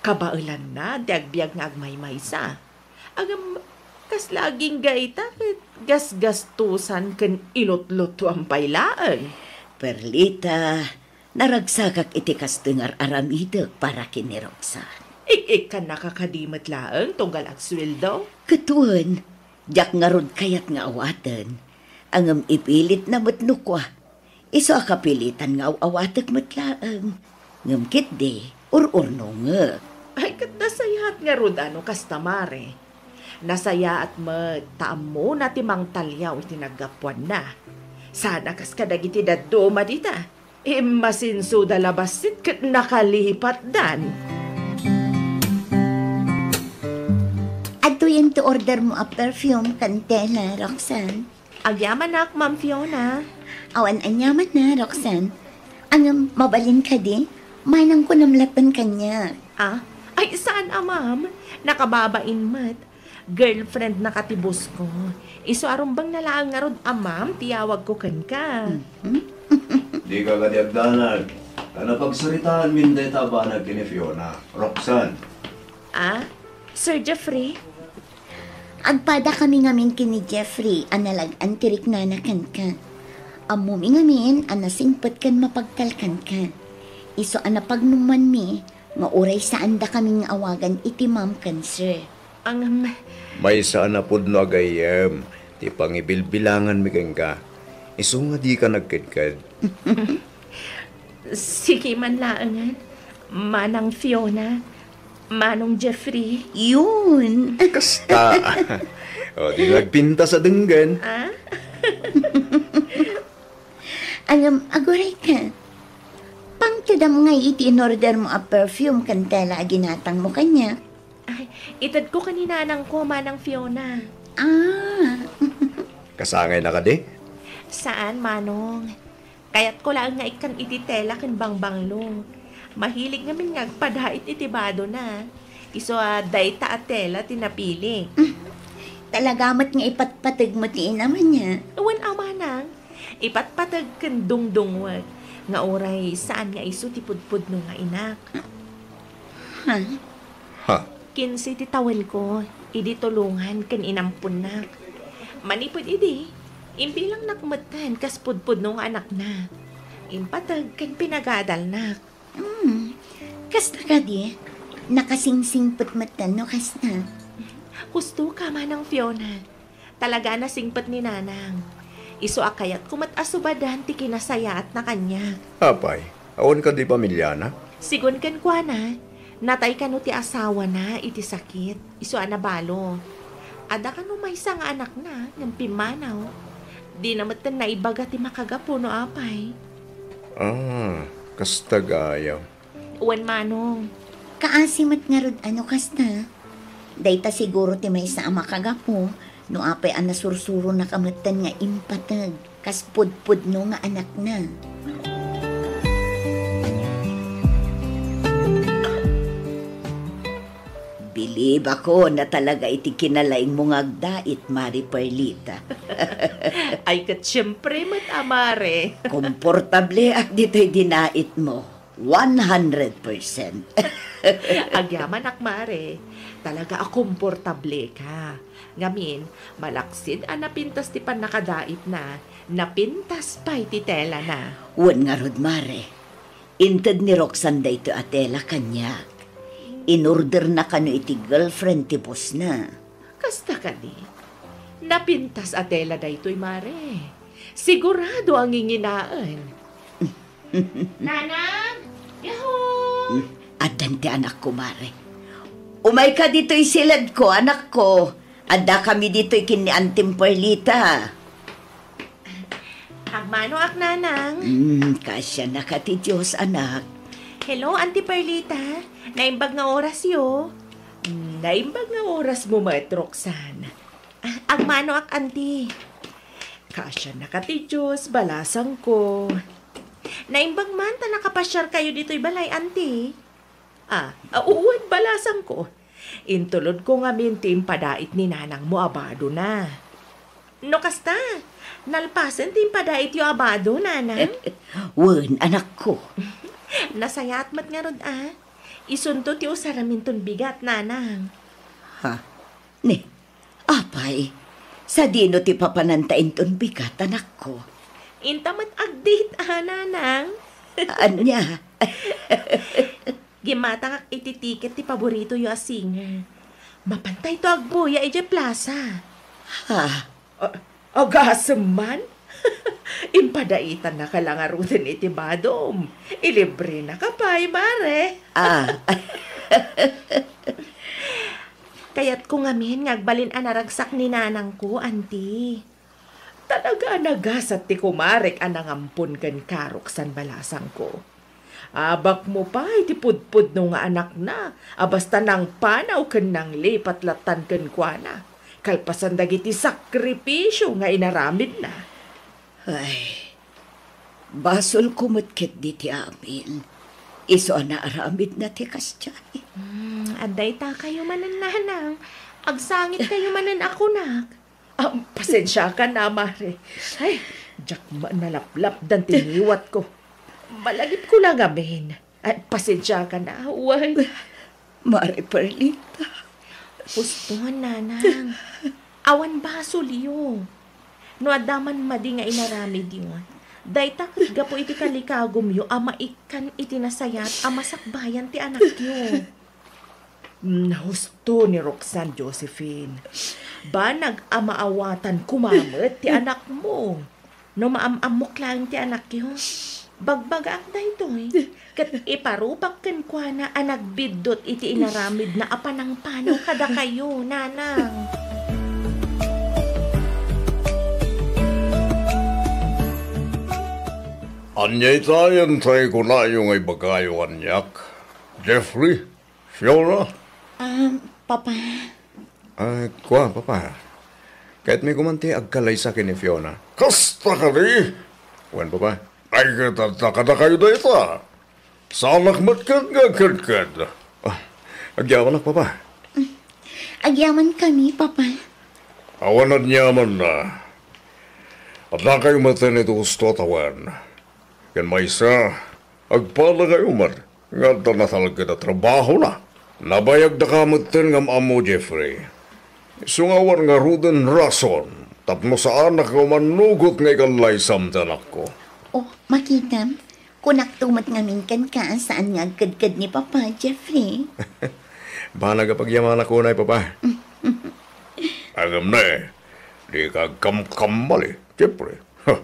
kabaelanna ti agbiag nga agmaymaysa. Ngem, kasla agingga ita ket gasgastosan ken ilutlutuan pay laeng. Perlita, naragsakak iti kastoy nga ar-aramidek para ken ni Roxanne. Ik-ikkannaka kadi met laeng tunggal agsueldo? Ket wen, diak ngarud kayat nga awaten. Ngem ipilitna met no kua. Isu a kapilitan nga aw-awatek met laeng. Ngem ketdi, ur-urnongek. Ay, ket nasayaat ngarud a no kasta, Mare. Nasayaat met ta ammona ti mangtaliaw iti naggapuanna. Saan a kas kadagiti dadduma dita. Immasinsoda la bassit ket nakalipatdan. Adtoyen ti order mo a perfume ken tela, Roxanne. Agyamanak, Ma'am Fiona. Awan aniamanna, Roxanne. Ngem, mabalin kadi? Manangko namlaten kaniak. Ah? Ay, saan a, ma'am. Nakababain met. Girlfriendnaka ti boss ko. Isu a rumbengna laeng ngarud a ma'am ti yawagko kenka. Mhm. Dika kadi agdanag. Ta napagsaritaanmin dayta a banag ken ni Fiona. Roxanne. Ah? Sir Jeffrey? Agpadakami ngamin ken ni Jeffrey a nalag-an ti riknana kenka. Ammomi ngamin a nasingpet ken mapagtalkanka. Isu a napagnumanmi nga uray saandakamin nga awagan iti ma'am ken sir. Ang Maysa a napudno a gayyem ti pangibilbilanganmi kenka. Isu nga dika nagkedked. Sige man laengen, Manang Fiona, Manong Jeffrey. Yun. Kasta. O, di nagpintas a denggen. Ah? Ngem, aguray ka. Pangtedam ngay iti inorder mo a perfume ken tela a ginatang mo kaniak. Ay, itedko ken ni nanangko, Manang Fiona. Ah. Kasangayna kadi? Saan, Manong. Kayatko laeng nga ikkan iti tela ken bangbanglo. Mahilig ngamin nga agpadait iti badona. Isu a dayta a tela ti napili. Talaga met nga ipatpateg mo ti inamanna. Wen a, Manang. Ipatpateg ken dungdungwek nga uray saan nga isu ti pudpudno nga inak. Ha? Ha? Kinse ti tawelko idi tulongan ken inamponnak. Manipud idi, imbilangnak metten kas pudpudno nga anakna. Impateg ken pinagadalnak. Hmm. Kasta kadi, nakasingsingpet metten no kasta. Husto ka, Manang Fiona. Talaga a nasingpet ni Nanang. Isu a kayatko met a subadan ti kinasayaatna kaniak. Apay, awan kadi pamiliana? Sigun kenkuana, natay kano ti asawana iti sakit, isu a nabalo. Adda kano maysa nga anakna ngem pimmanaw. Dina metten naibaga ti makagapu no apay. Ah, kasta gayam. Wen, Manong. Kaasi met ngarud a no kasta. Dayta siguro ti maysa a makagapu No apay a nasursuronaka metten nga impateg kas pudpudno nga anakna. Bilibakon a talaga iti kinalaingmo nga agdait, Mare Perlita. Ay, ket siempre met a, Mare. Komportableak ditoy dinaitmo. One hundred percent. Agyamanak, Mare. Talaga a komportableka. Ngamin, malaksid a napintas ti pannakadaitna, napintas pay ti telana. Wen ngarud, Mare. Inted ni Roxanne daytoy a tela kaniak. Inorderna kano iti girlfriend ti bossna. Kasta kadi? Napintas a tela daytoy, Mare. Sigurado a nginginaen. Nanang! Yahoo! Hmm, addan ti anakko, Mare. Umayka ditoy siledko, anakko. Addakami ditoy ken ni Antim Perlita. Agmanoak, Nanang. Hmm, kaasianaka ti Dios, anak. Hello, Auntie Perlita. Naimbag nga orasyo. Hmm, naimbag nga orasmo met, Roxanne. Ah, agmanoak, Auntie. Kaasianaka ti Dios, balasangko. Naimbag man ta nakapasiarkayo ditoy balay, Auntie. Ah, ah, wen, balasangko. Intulodko ngamin ti impadait ni nanangmo a badona. No kasta, nalpasen ti impadaityo a bado, Nanang? Wen, anakko. Nasayaat met ngarud a. Isunto ti usaraminton bigat, Nanang. Ha? Ni, apay, sadino ti papananta inton bigat, anakko? Inta met agdate a, Nanang. Ania? Gimmatangak iti tiket ti paboritoyo a singer. Mapantayto agbuya idiay plaza. Ha? A-, agasem man? Impadaitannaka la ngaruden iti badom. Ilibrenaka pay, Mare. Ah. Kayatko ngamin nga agbalin a naragsak ni nanangko, Auntie. Talaga a nagasat ti kumarek a nangampon kenka, Roxanne, balasangko. Abakmo pay ti pudpudno nga anakna a basta nangpanaw ken nanglipat lattan kenkuana, kalpasan dagiti sakripisio nga inaramidna. Ay, basolko met ketdi ti amin. Isu a naaramidna ti kasdiay. Hmm, adda itakayo manen, Nanang. Agsangitkayo manen a kunak. Ah, pasensiakan a, Mare. Ay, diak met nalaplapdan ti ngiwatko. Malagipko la ngamin. Ay, pasensiakan a, wen. Mare Perlita. Huston, Nanang. Awan basolyo. No adda man madi nga inaramidyo, dayta ket gapu iti kalikagumyo a maikkan iti nasayaat a masakbayan ti anakyo. Mm, husto ni Roxanne, Josephine. Banag a maawatan koma met ti anakmo. No maam-ammok laeng ti anakyo, bagbagaak daytoy, ket iparupak kenkuana a nagbiddut iti inaramidna a panangpanaw kadakayo, Nanang. Ania itayen ti kunayo nga ibagayo kaniak, Jeffrey? Fiona? Ah, Papa. Ah, kua, Papa. Kayatmi koman ti agkallaysa ken ni Fiona. Kasta kadi? Wen, Papa. Ay, ket adda kadakayo dayta. Saanak met ket nga agkedked. Ah, agyamanak, Papa. Agyamankami, Papa. Awan aniamanna. Addakayo metten iti husto a tawen. Ken maysa, agpalakayo met nga adda natalged a trabahona. Nabayagdaka metten nga am-ammo, Jeffrey. Isu nga awan ngaruden rason tapno saanak nga umannugot nga ikallaysam ti anakko. Oh, makitam, kunakto met ngamin kenka a saan nga agkedked ni Papa, Jeffrey. Banag a pagyamanak unay, Papa. Ngem ne, dika agkamkamali, Jeffrey. Ha,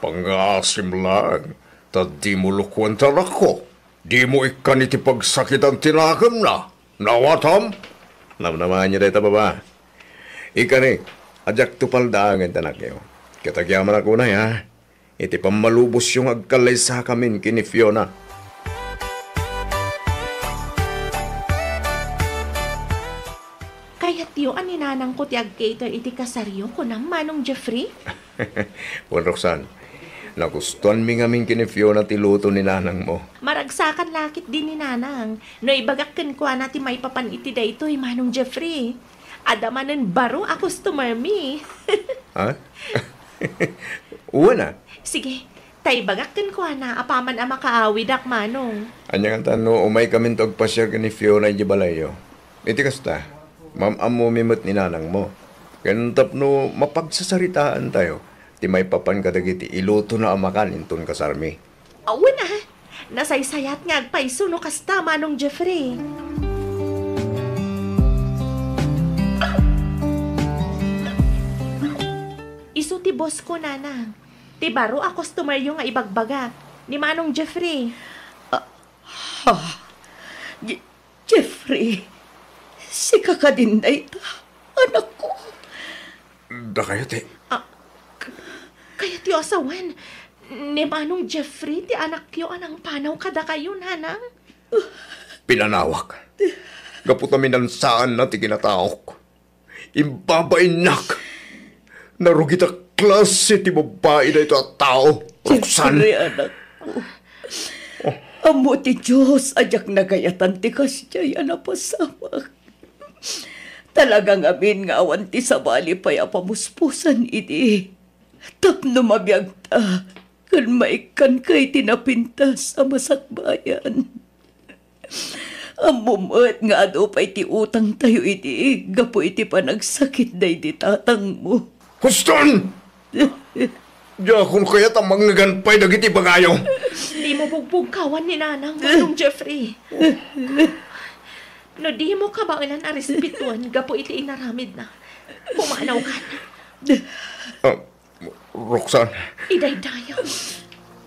pangngaasim laeng, ta dimo lukuen ti anakko. Dimo ikkan iti pagsakitan ti nakemna. Nawatam? Namnamaanyo dayta, Papa. Ikkan, a diakto paldaangen ti anakyo. Ket agyamanak unay, ha? Iti pammalubosyo nga agkallaysakamin ken ni Fiona. Kayatyo a ni nanangko ti ag-cater iti kasaryo, kunam, Manong Jeffrey? Wen, Roxanne, nagustuanmi ngamin ken ni Fiona ti luto ni nanangmo. Maragsakan la ketdi ni nanang no ibagak kenkuana ti maipapan iti daytoy, Manong Jeffrey. Adda manen baro a customer mi. Ha? Wen a. Sige, ta ibagak kenkuana apaman a makaawidak, Manong. Ania ngata no umaykaminto agpasiar ken ni Fiona idiay balayyo? Iti kasta, maam-ammomi met ni nanangmo. Ken tapno mapagsasaritaantayo ti maipapan kadagiti ilutona a makan inton kasarmi. Awan a, nasaysayat nga agpayso no kasta, Manong Jeffrey. Isu ti boss-ko, nanang. Ti baro a customer-yo nga ibagbagak, ni Manong Jeffrey. Ah, ha? Je-, Jeffrey, sika kadin dayta, anakko? Dakayo ti Ah, k-, kayatyo a sawen, ni Manong Jeffrey ti anakyo a nangpanaw kadakayo, nanang? Pinanawak. Gapu ta minansaanna ti kinataok. Imbabainnak. Narugit a klase ti babbai daytoy a tao, Roxanne. Jeffrey, anakko. Ammo ti Dios a diak nagayatan ti kasdiay a napasamak. Talaga ngamin nga awan ti sabali pay a pamuspusan idi. Tapno mabiagta ken maikkanka iti napintas a masakbayan. Ammom met nga adu pay ti utangtayo idi gapu iti panagsakit daydi tatangmo. Huston! Diakon kayat a mangngegpay dagiti ibagayo. Dimo bugbugkawan ni nanang, Manong Jeffrey. No dimo kabaelan a respetuen gapu iti inaramidna, pumanawkan. Ah, Roxanne. Idaydayaw,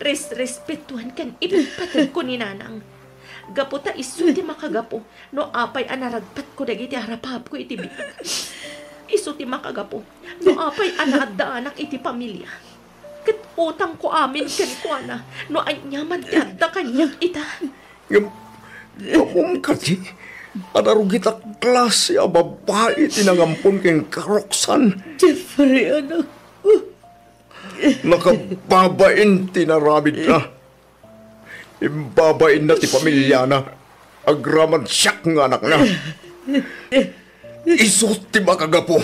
resrespetuan ken ipatpateg ko ni nanang. Gapu ta isu ti makagapu no apay a naragpatko dagiti arapapko iti biag. Isu ti makagapu no apay a naaddaanak iti pamilia. Ket utangko amin kenkuana no aniaman ti adda kaniak ita. Ngem, ammom kadi a narugit a klase a babbai ti nangampon kenka, Roxanne? Jeffrey, anak. Nakababain ti inaramidna. Imbabainna ti pamiliana agraman siak nga anakna. Isu ti makagapu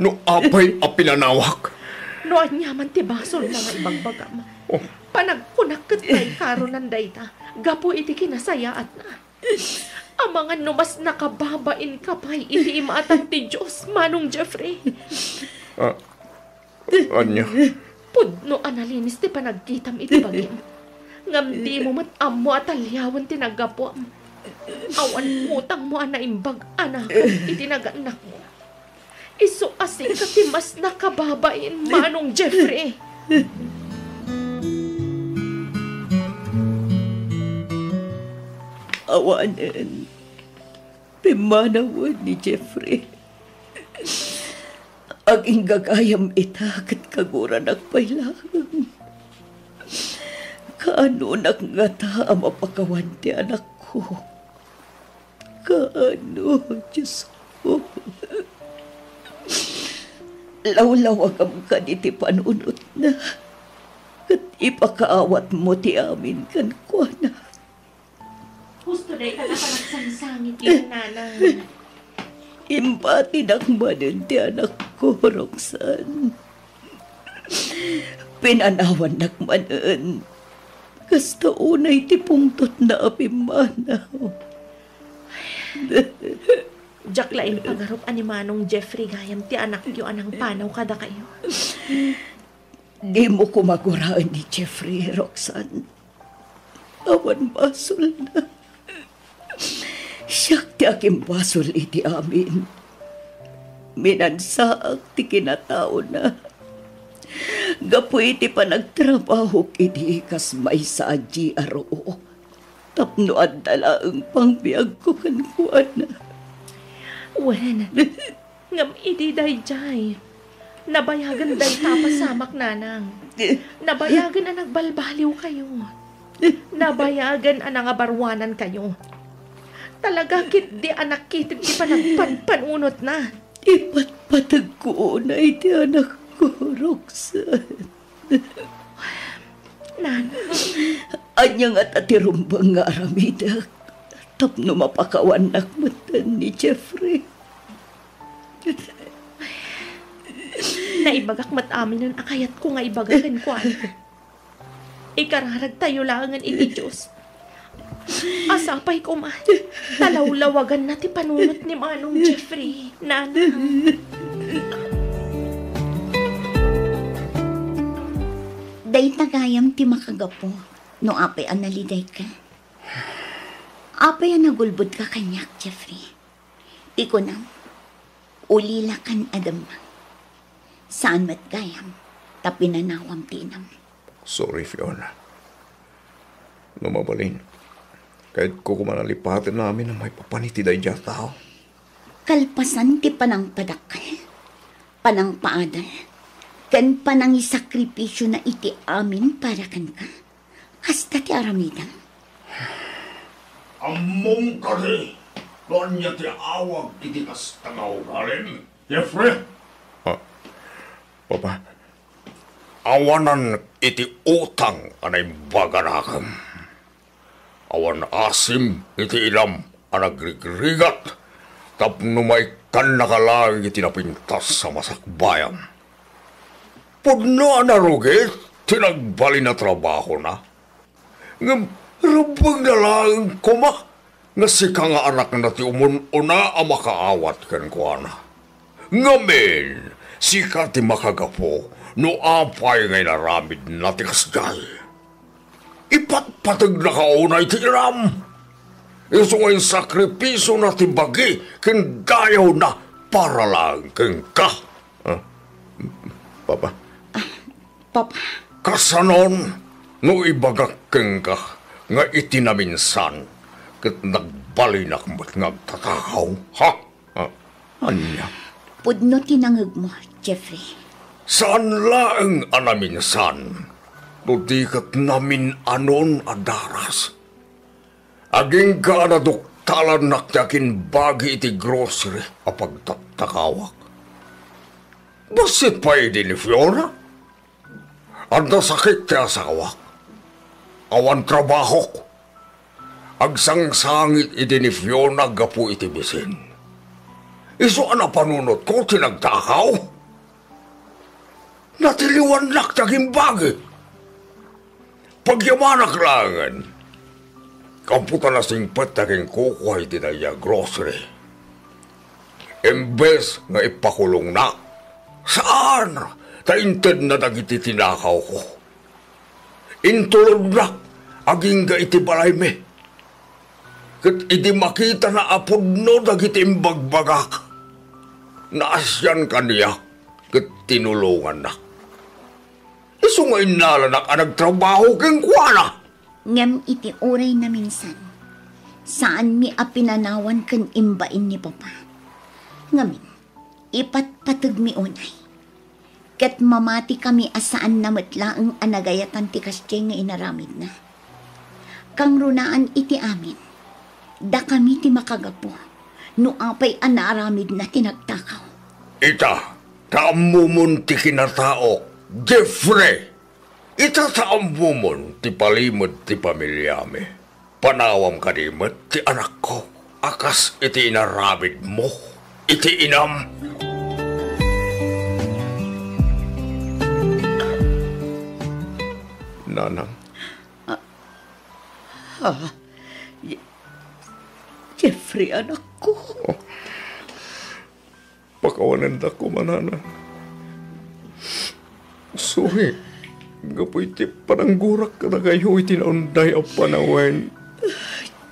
no apay a pinanawak. No aniaman ti basolna nga ibagbagam, oh, panagkunak ket kaikaronan dayta gapu iti kinasayaatna. Amangan no mas nakababainka pay iti imatang ti Dios, Manong Jeffrey. Ah, ania? Pudno a nalinis ti panagkitam iti bagim. Ngem dimo met ammo a taliawen ti naggapuam. Awan utangmo a naimbag a nakem iti nagannakmo. Isu a sika ti mas nakababain, Manong Jeffrey. Awanen, pimmanawen ni Jeffrey. Aginggagayam ita ket kaguranak pay laeng. Kaanonak ngata a mapakawan ti anakko? Kaano, Diosko? Lawlawagam kadi ti panunotna, ket ipakaawatmo ti amin kenkuana. Husto dayta a panagsangsangit, nanang. Imbatinak manen ti anakko, Roxanne. Pinanawannak manen. Kasta unay ti pungtotna a pimmanaw. Diak la impagarup a ni Manong Jeffrey gayam ti anakyo a nangpanaw kadakayo. Dimo koma guraen ni Jeffrey, Roxanne. Awan basolna. Siak ti akimbasol iti amin. Minansaak ti kinataona. Gapu iti panagtrabahok idi kas maysa a G R O, tapno adda laeng pangbiagko kenkuana. Wen, ngem idi daydiay, nabayagen dayta a pasamak, nanang. Nabayagen a nagbalbaliwkayo. Nabayagen a nangabaruanankayo. Talaga ketdi a nakited ti panagpanpanunotna. Ipatpategko unay ti anakko, Roxanne. Nana. Ania ngata ti rumbeng nga aramidek tapno mapakawannak metten ni Jeffrey? Naibagak met aminen a kayatko nga ibaga kenkuana. Ikararagtayo laengen iti Dios. A sapay koma, ta lawlawaganna ti panunot ni Manong Jeffrey, Nana. Dayta gayam ti makagapu no apay a nalidayka. Apay a nagulbodka kaniak, Jeffrey? Ti kunam, ulilakan a demma. Saan met gayam ta pinanawam ti inam. Sorry, Fiona. No mabalin, kayatko koma a lipaten amin a maipapan iti daydiay a tao. Kalpasan ti panangpadakkel, panangpaadal, ken panangisakripisio na iti amin para kenka, kasta ti aramidem. Ammom kadi no ania ti awag iti kasta nga ugalim, Jeffrey? Ah, Papa, awanan iti utang a naimbaganakem. Awan asim iti inam a nagrigrigat tapno maikkannaka laeng iti napintas a masakbayam. Pudno a narugit ti nagbalin a trabahona. Ngem rumbengna laeng koma nga sika nga anakna ti umun-una a makaawat kenkuana. Ngamin, sika ti makagapu no apay nga inaramidna ti kasdiay. Ipatpategnaka unay ti inam. Isu nga insakripisiona ti bagi ken dayawna para laeng kenka. Ah, Papa. Papa. Kasanon no ibagak kenka nga iti naminsan ket nagbalinak met nga agtatakaw, ha? Ah, ania? Pudno ti nangegmo, Jeffrey. Saan laeng a naminsan, no di ket namin-anon a daras. Agingga a naduktalannak ti agimbagi iti grocery a pagtattakawak. Bassit pay idi ni Fiona. Adda sakit ti asawak. Awan trabahok. Agsangsangit idi ni Fiona gapu iti bisin. Isu a napanunotko ti nagtakaw. Natiliwannak ti agimbagi. Pagyamanak laengen. Gapu ta nasingpet ti aginkukua iti daydiay a grocery. Imbes nga ipakulongna, saan ta intedna dagiti tinakawko. Intulodna agingga iti balaymi. Ket idi makitana a pudno dagiti imbagbagak, naasian kaniak ket tinulongannak. Isu nga innalanak a nagtrabaho kenkuana. Ngem iti uray naminsan, saanmi a pinanawan ken imbain ni Papa. Ngamin, ipatpategmi unay. Ket mamatikami a saanna met laeng a nagayatan ti kasdiay nga inaramidna. Kangrunaan iti amin, dakami ti makagapu no apay a naaramidna ti nagtakaw. Ita, ta ammomon ti kinataok, Jeffrey! Ita ta ammomon ti palimed ti pamiliami. Panawam kadi met ti anakko a kas iti inaramidmo iti inam. Nanang. Ah, ah, Je-, Jeffrey, anakko. Oh. Pakawanendak koma, Nana. Sorry, gapu iti pananggurak kadakayo iti naunday a panawen.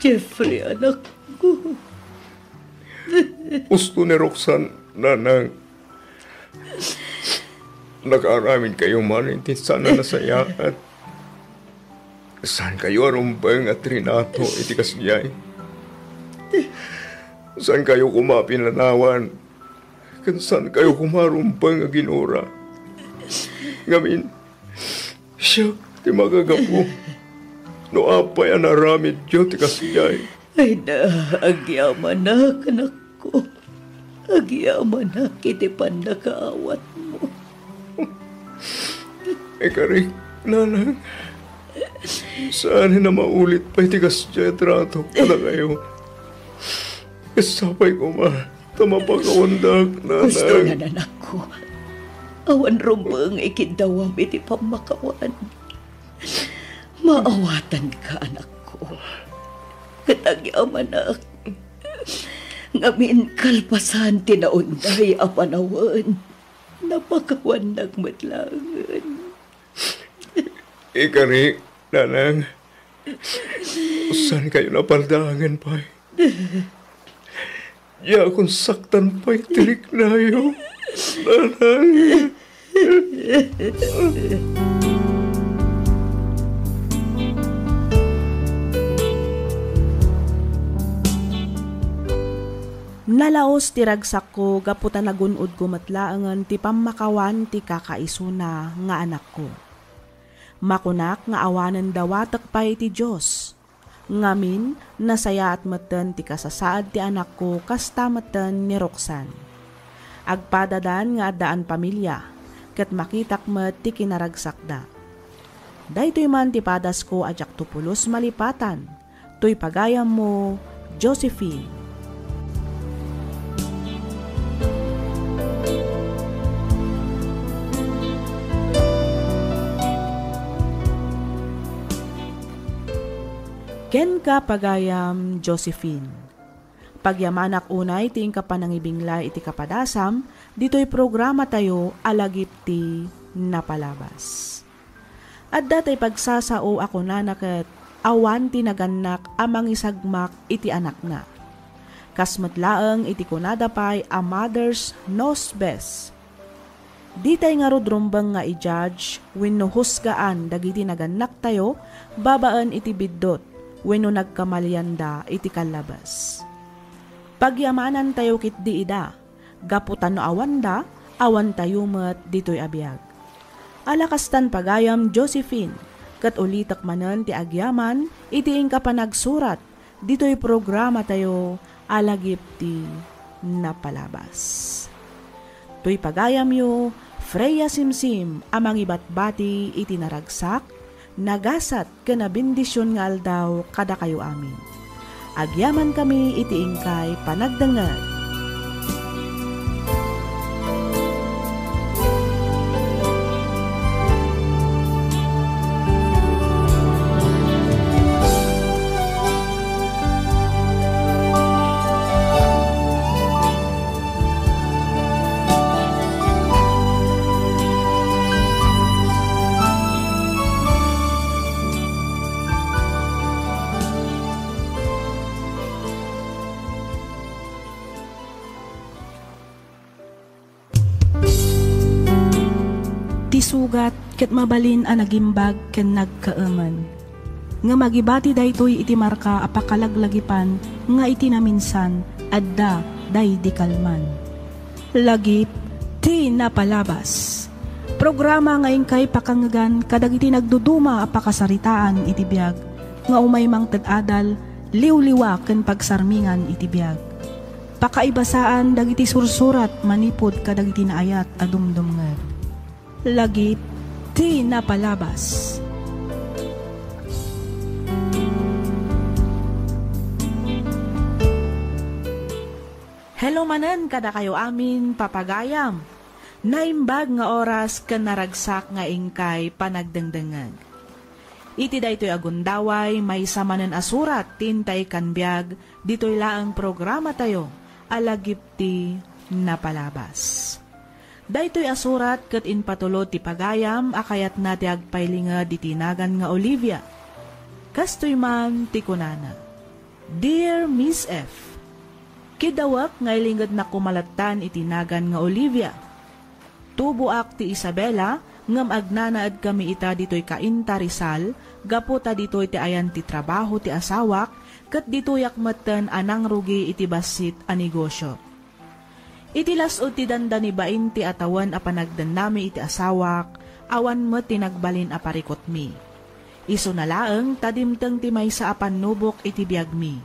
Jeffrey, anakko. Usto ni Roxanne, Nanang. Nakaaramidkayo man iti saan a nasayaat. Saankayo a rumbeng a trinato iti kasdiay. Saankayo koma a pinanawan. Ken saankayo koma a rumbeng a ginura. Ngamin, siak ti makagapu no apay a naaramidyo ti kasdiay. Ay da, agyamanak, anakko. Agyamanak iti pannakaawatmo. Ikarik, nanang. Saan a maulit pay ti kasdiay a tratok kadakayo. Sapay koma ta mapakawandak, nanang. Husto na, anakko. Awan rumbeng ikiddawam iti pammakawan. Maawatanka, anakko. Ket agyamanak. Ngamin kalpasan ti naunday a panawen, napakawannak met laengen. Ikari, nanang, saan kayo napaldaangan pay? Diakon saktan pay ti riknayo, nanang. Nalaos ti ragsakko gapu ta nagun-odko met laengen ti pammakawan ti kakaisuna nga anakko. Makunak nga awanen dawatek pay ti Dios. Ngamin, nasayaat metten ti kasasaad ti anakko kasta metten ni Roxanne. Agpadadan nga addaan pamilia, ket makitak met ti kinaragsakda. Daytoy man ti padasko a diakto pulos malipatan. Toy pagayammo, Josephine. Kenka, pagayam Josephine. Pagyamanak unay ti inka panangibinglay iti kapadasam ditoy programatayo a Lagip ti Napalabas. Adda tay pagsasao a kunana ket awan ti nagannak a mangisagmak iti anakna. Kas met laeng iti kunada pay a mother's knows best. Ditay ngarud rumbeng nga i-judge wenno husgaan dagiti nagannaktayo babaen iti biddut wenno nagkamalianda iti kallabes. Pagyamanantayo ketdi ida, gapu ta no awanda, awantayo met ditoy a biag. Ala kastan pagayam Josephine, ket ulitek manen ti agyaman iti inka panagsurat ditoy programatayo a Lagip ti Napalabas. Toy pagayamyo, Freya Simsim a mangibatbati iti naragsak, nagasat ken a bendision nga aldaw kadakayo amin. Agyamankami iti inkay panagdengngeg. Ti sugat ket mabalin a nagimbag ken nagkaemen. Ngem agibati daytoy iti marka a pakalaglagipan nga iti naminsan, adda daydi kalman. Lagip ti Napalabas. Programa nga inkay pakangngegan kadagiti nagduduma a pakasaritaan iti biag nga umay mangted adal, liwliwa ken pagsarmingan iti biag. Pakaibasaan dagiti sursurat manipud kadagiti naayat a dumdumngeg. Lagip ti Napalabas. Hello manen kadakayo amin, papagayam. Naimbag nga oras ken naragsak nga inkay panagdengdengngeg. Iti daytoy a gundaway, maysa manen a surat ti intay kan biag ditoy laeng programatayo a Lagip ti Napalabas. Daytoy a surat ket impatulod ti pagayam a kayatna ti agpailinged iti nagan nga Olivia. Kastoy man ti kunana, "Dear Miss F, kidawek nga ilingednak koma lattan iti nagan nga Olivia. Tuboak ti Isabela, ngem agnanaedkami ita ditoy Cainta, Rizal, gapu ta ditoy ti ayan ti trabaho ti asawak, ket ditoyak metten a nangrugi iti bassit a negosyo. Iti las-ud ti dandani bainte a tawen a panagdennami iti asawak, awan met ti nagbalin a parikutmi. Isuna laeng ta dimteng ti maysa a pannubok iti biagmi.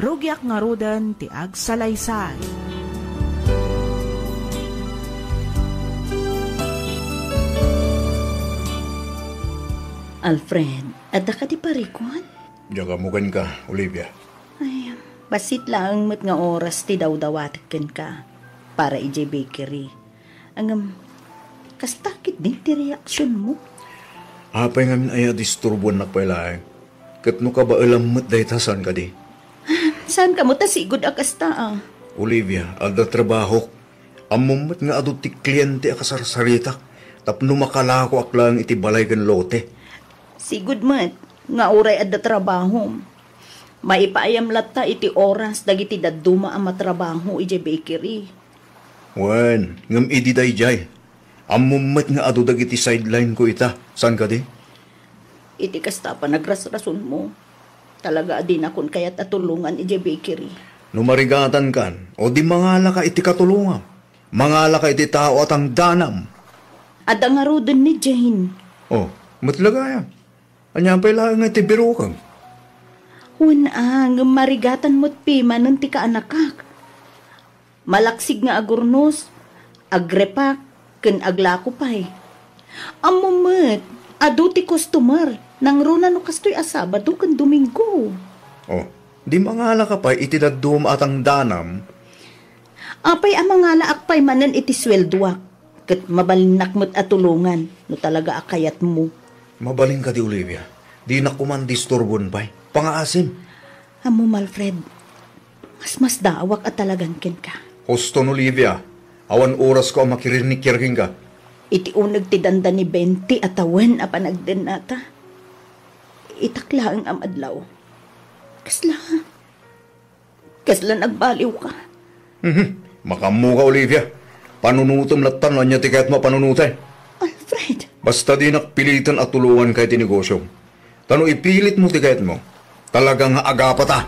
Rugiak ngaruden ti agsalaysay. Alfred, adda kadi parikon? Diak ammo kenka, Olivia. Ay, bassit laeng met nga oras ti dawdawatek kenka para idiay bakery. Ngem, kasta ketdin ti reaksionmo? Apay ngamin aya a disturbuennak pay laeng? Ket no kabaelam met dayta, saan kadi? Saanka met a sigud a kasta, a? Olivia, adda trabahok. Ammom met nga adu ti kliente a kasarsaritak tapno makalakoak laeng iti balay ken lote. Sigud met nga uray adda trabahom, maipaayam latta iti oras dagiti dadduma a matrabaho idiay bakery. Wen, ngem idi daydiay, ammom met nga adu dagiti sideline ko ita, saan kadi? Iti kasta a panagrasrasonmo, talaga a dinakon kayat a tulongan idiay bakery. No marigatankan, o di mangalaka iti katulongam. Mangalaka iti tao a tangdanam. Adda ngaruden ni Jane. Oh, met la gayam. Ania pay laeng nga iti birokam? Wen a, ngem marigatan met pimanen ti kaanakak. Malaksig nga agurnos, agrepak, ken aglako pay. Ammom met, adu ti customer, nangruna no kastoy a Sabado ken Domingo. Oh, di mangalaka pay iti dadduma a tangdanam? Apay a mangalaak pay manen iti sueldoak, ket mabalinnak met a tulongan no talaga a kayatmo. Mabalin kadi, Olivia. Dinak koman disturbon pay. Pangaasim. Ammom, Alfred, masmasdaawak a talagan kenka. Huston, Olivia. Awan orasko a makirirnikir kenka. Iti uneg ti danda ni Bente a tawen a panagdennata, itak laeng a madlaw. Kasla? Kasla nagbaliwka? Mhm. Makaammoka, Olivia. Panunotem latta no ania ti kayatmo a panunoten. Alfred! Basta dinak piliten a tulonganka iti negosyom. Ta no ipilitmo ti kayatmo, talaga nga agapata.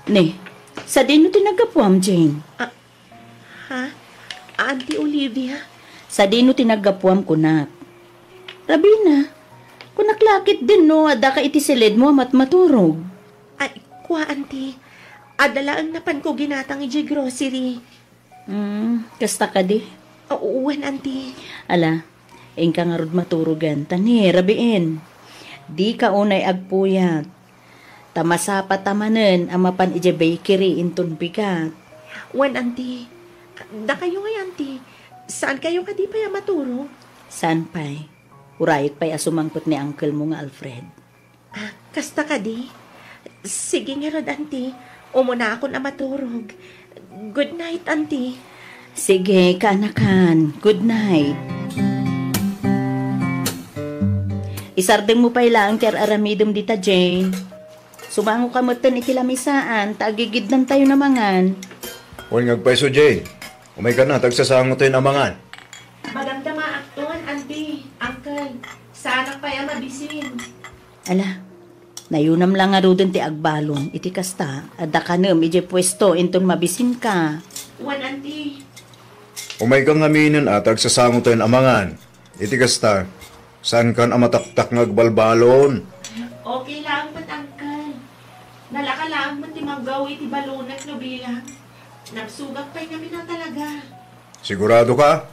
Ne, sadino ti naggapuam, Jane? Ah, ha? Auntie Olivia? Sadino ti naggapuam, kunak? Rabina, kunak la ketdin no addaka iti siledmo a matmaturog. Ay, kua, Auntie. Adda laeng napanko ginatang idiay grocery. Hmm, kasta kadi? Oo, wen, Auntie. Ala, inka ngarud maturogen, ta ni, rabiin. Dika unay agpuyat. Ta masapata manen a mapan idiay bakery inton bigat. Wen, Auntie. Dakayo ngay, Auntie. Saankayo kadi pay a maturog? Saan pay? Urayek pay a sumangpet ni uncle mo nga Alfred. Ah, kasta kadi? Sige ngarud, Auntie. Umunaakon a maturog. Good night, Auntie. Sige, kaanakan. Good night. Isardengmo pay laeng ti ar-aramidem dita, Jane. Sumangoka metten iti lamisaan, ta agigidnantayon a mangan. Wen nga agpayso, Jane. Umayka na, ta agsasangotayon a mangan. Madamdamaakton, Auntie, Uncle. Saanak pay a mabisin. Ala, nayunam la ngaruden ti agbalon. Iti kasta, adda kanem idiay puesto inton mabisinka. Wen, Auntie. Umayka ngaminen a, ta agsasangotayon a mangan. Iti kasta, saankan a mataktak nga agbalbalon. Okay laeng met, Uncle. Nalaka laeng met ti maggaw iti balonek no bilang. Nabsogak pay ngamin a talaga. Sigurado ka?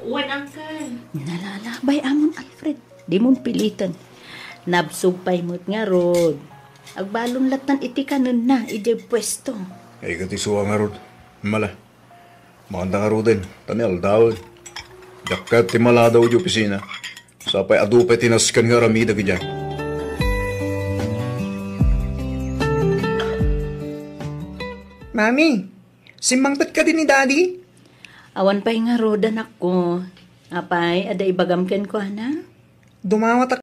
Wen, Uncle. Nalalabay amon, Alfred. Dimon piliten. Nabsog pay met ngarud. Agbalon lattan iti kanenna idiay puesto. Ay, ket isu a ngarud. Mala. Makanta ngaruden, ta ni aldawen. Diak kayat ti maladaw idiay opisina. Sapay adu pay ti nasken nga aramidek idiay. Mami, simmangpet kadi ni Daddy? Awan pay ngarud, anakko. Apay, adda ibagam kenkuana? Dumawat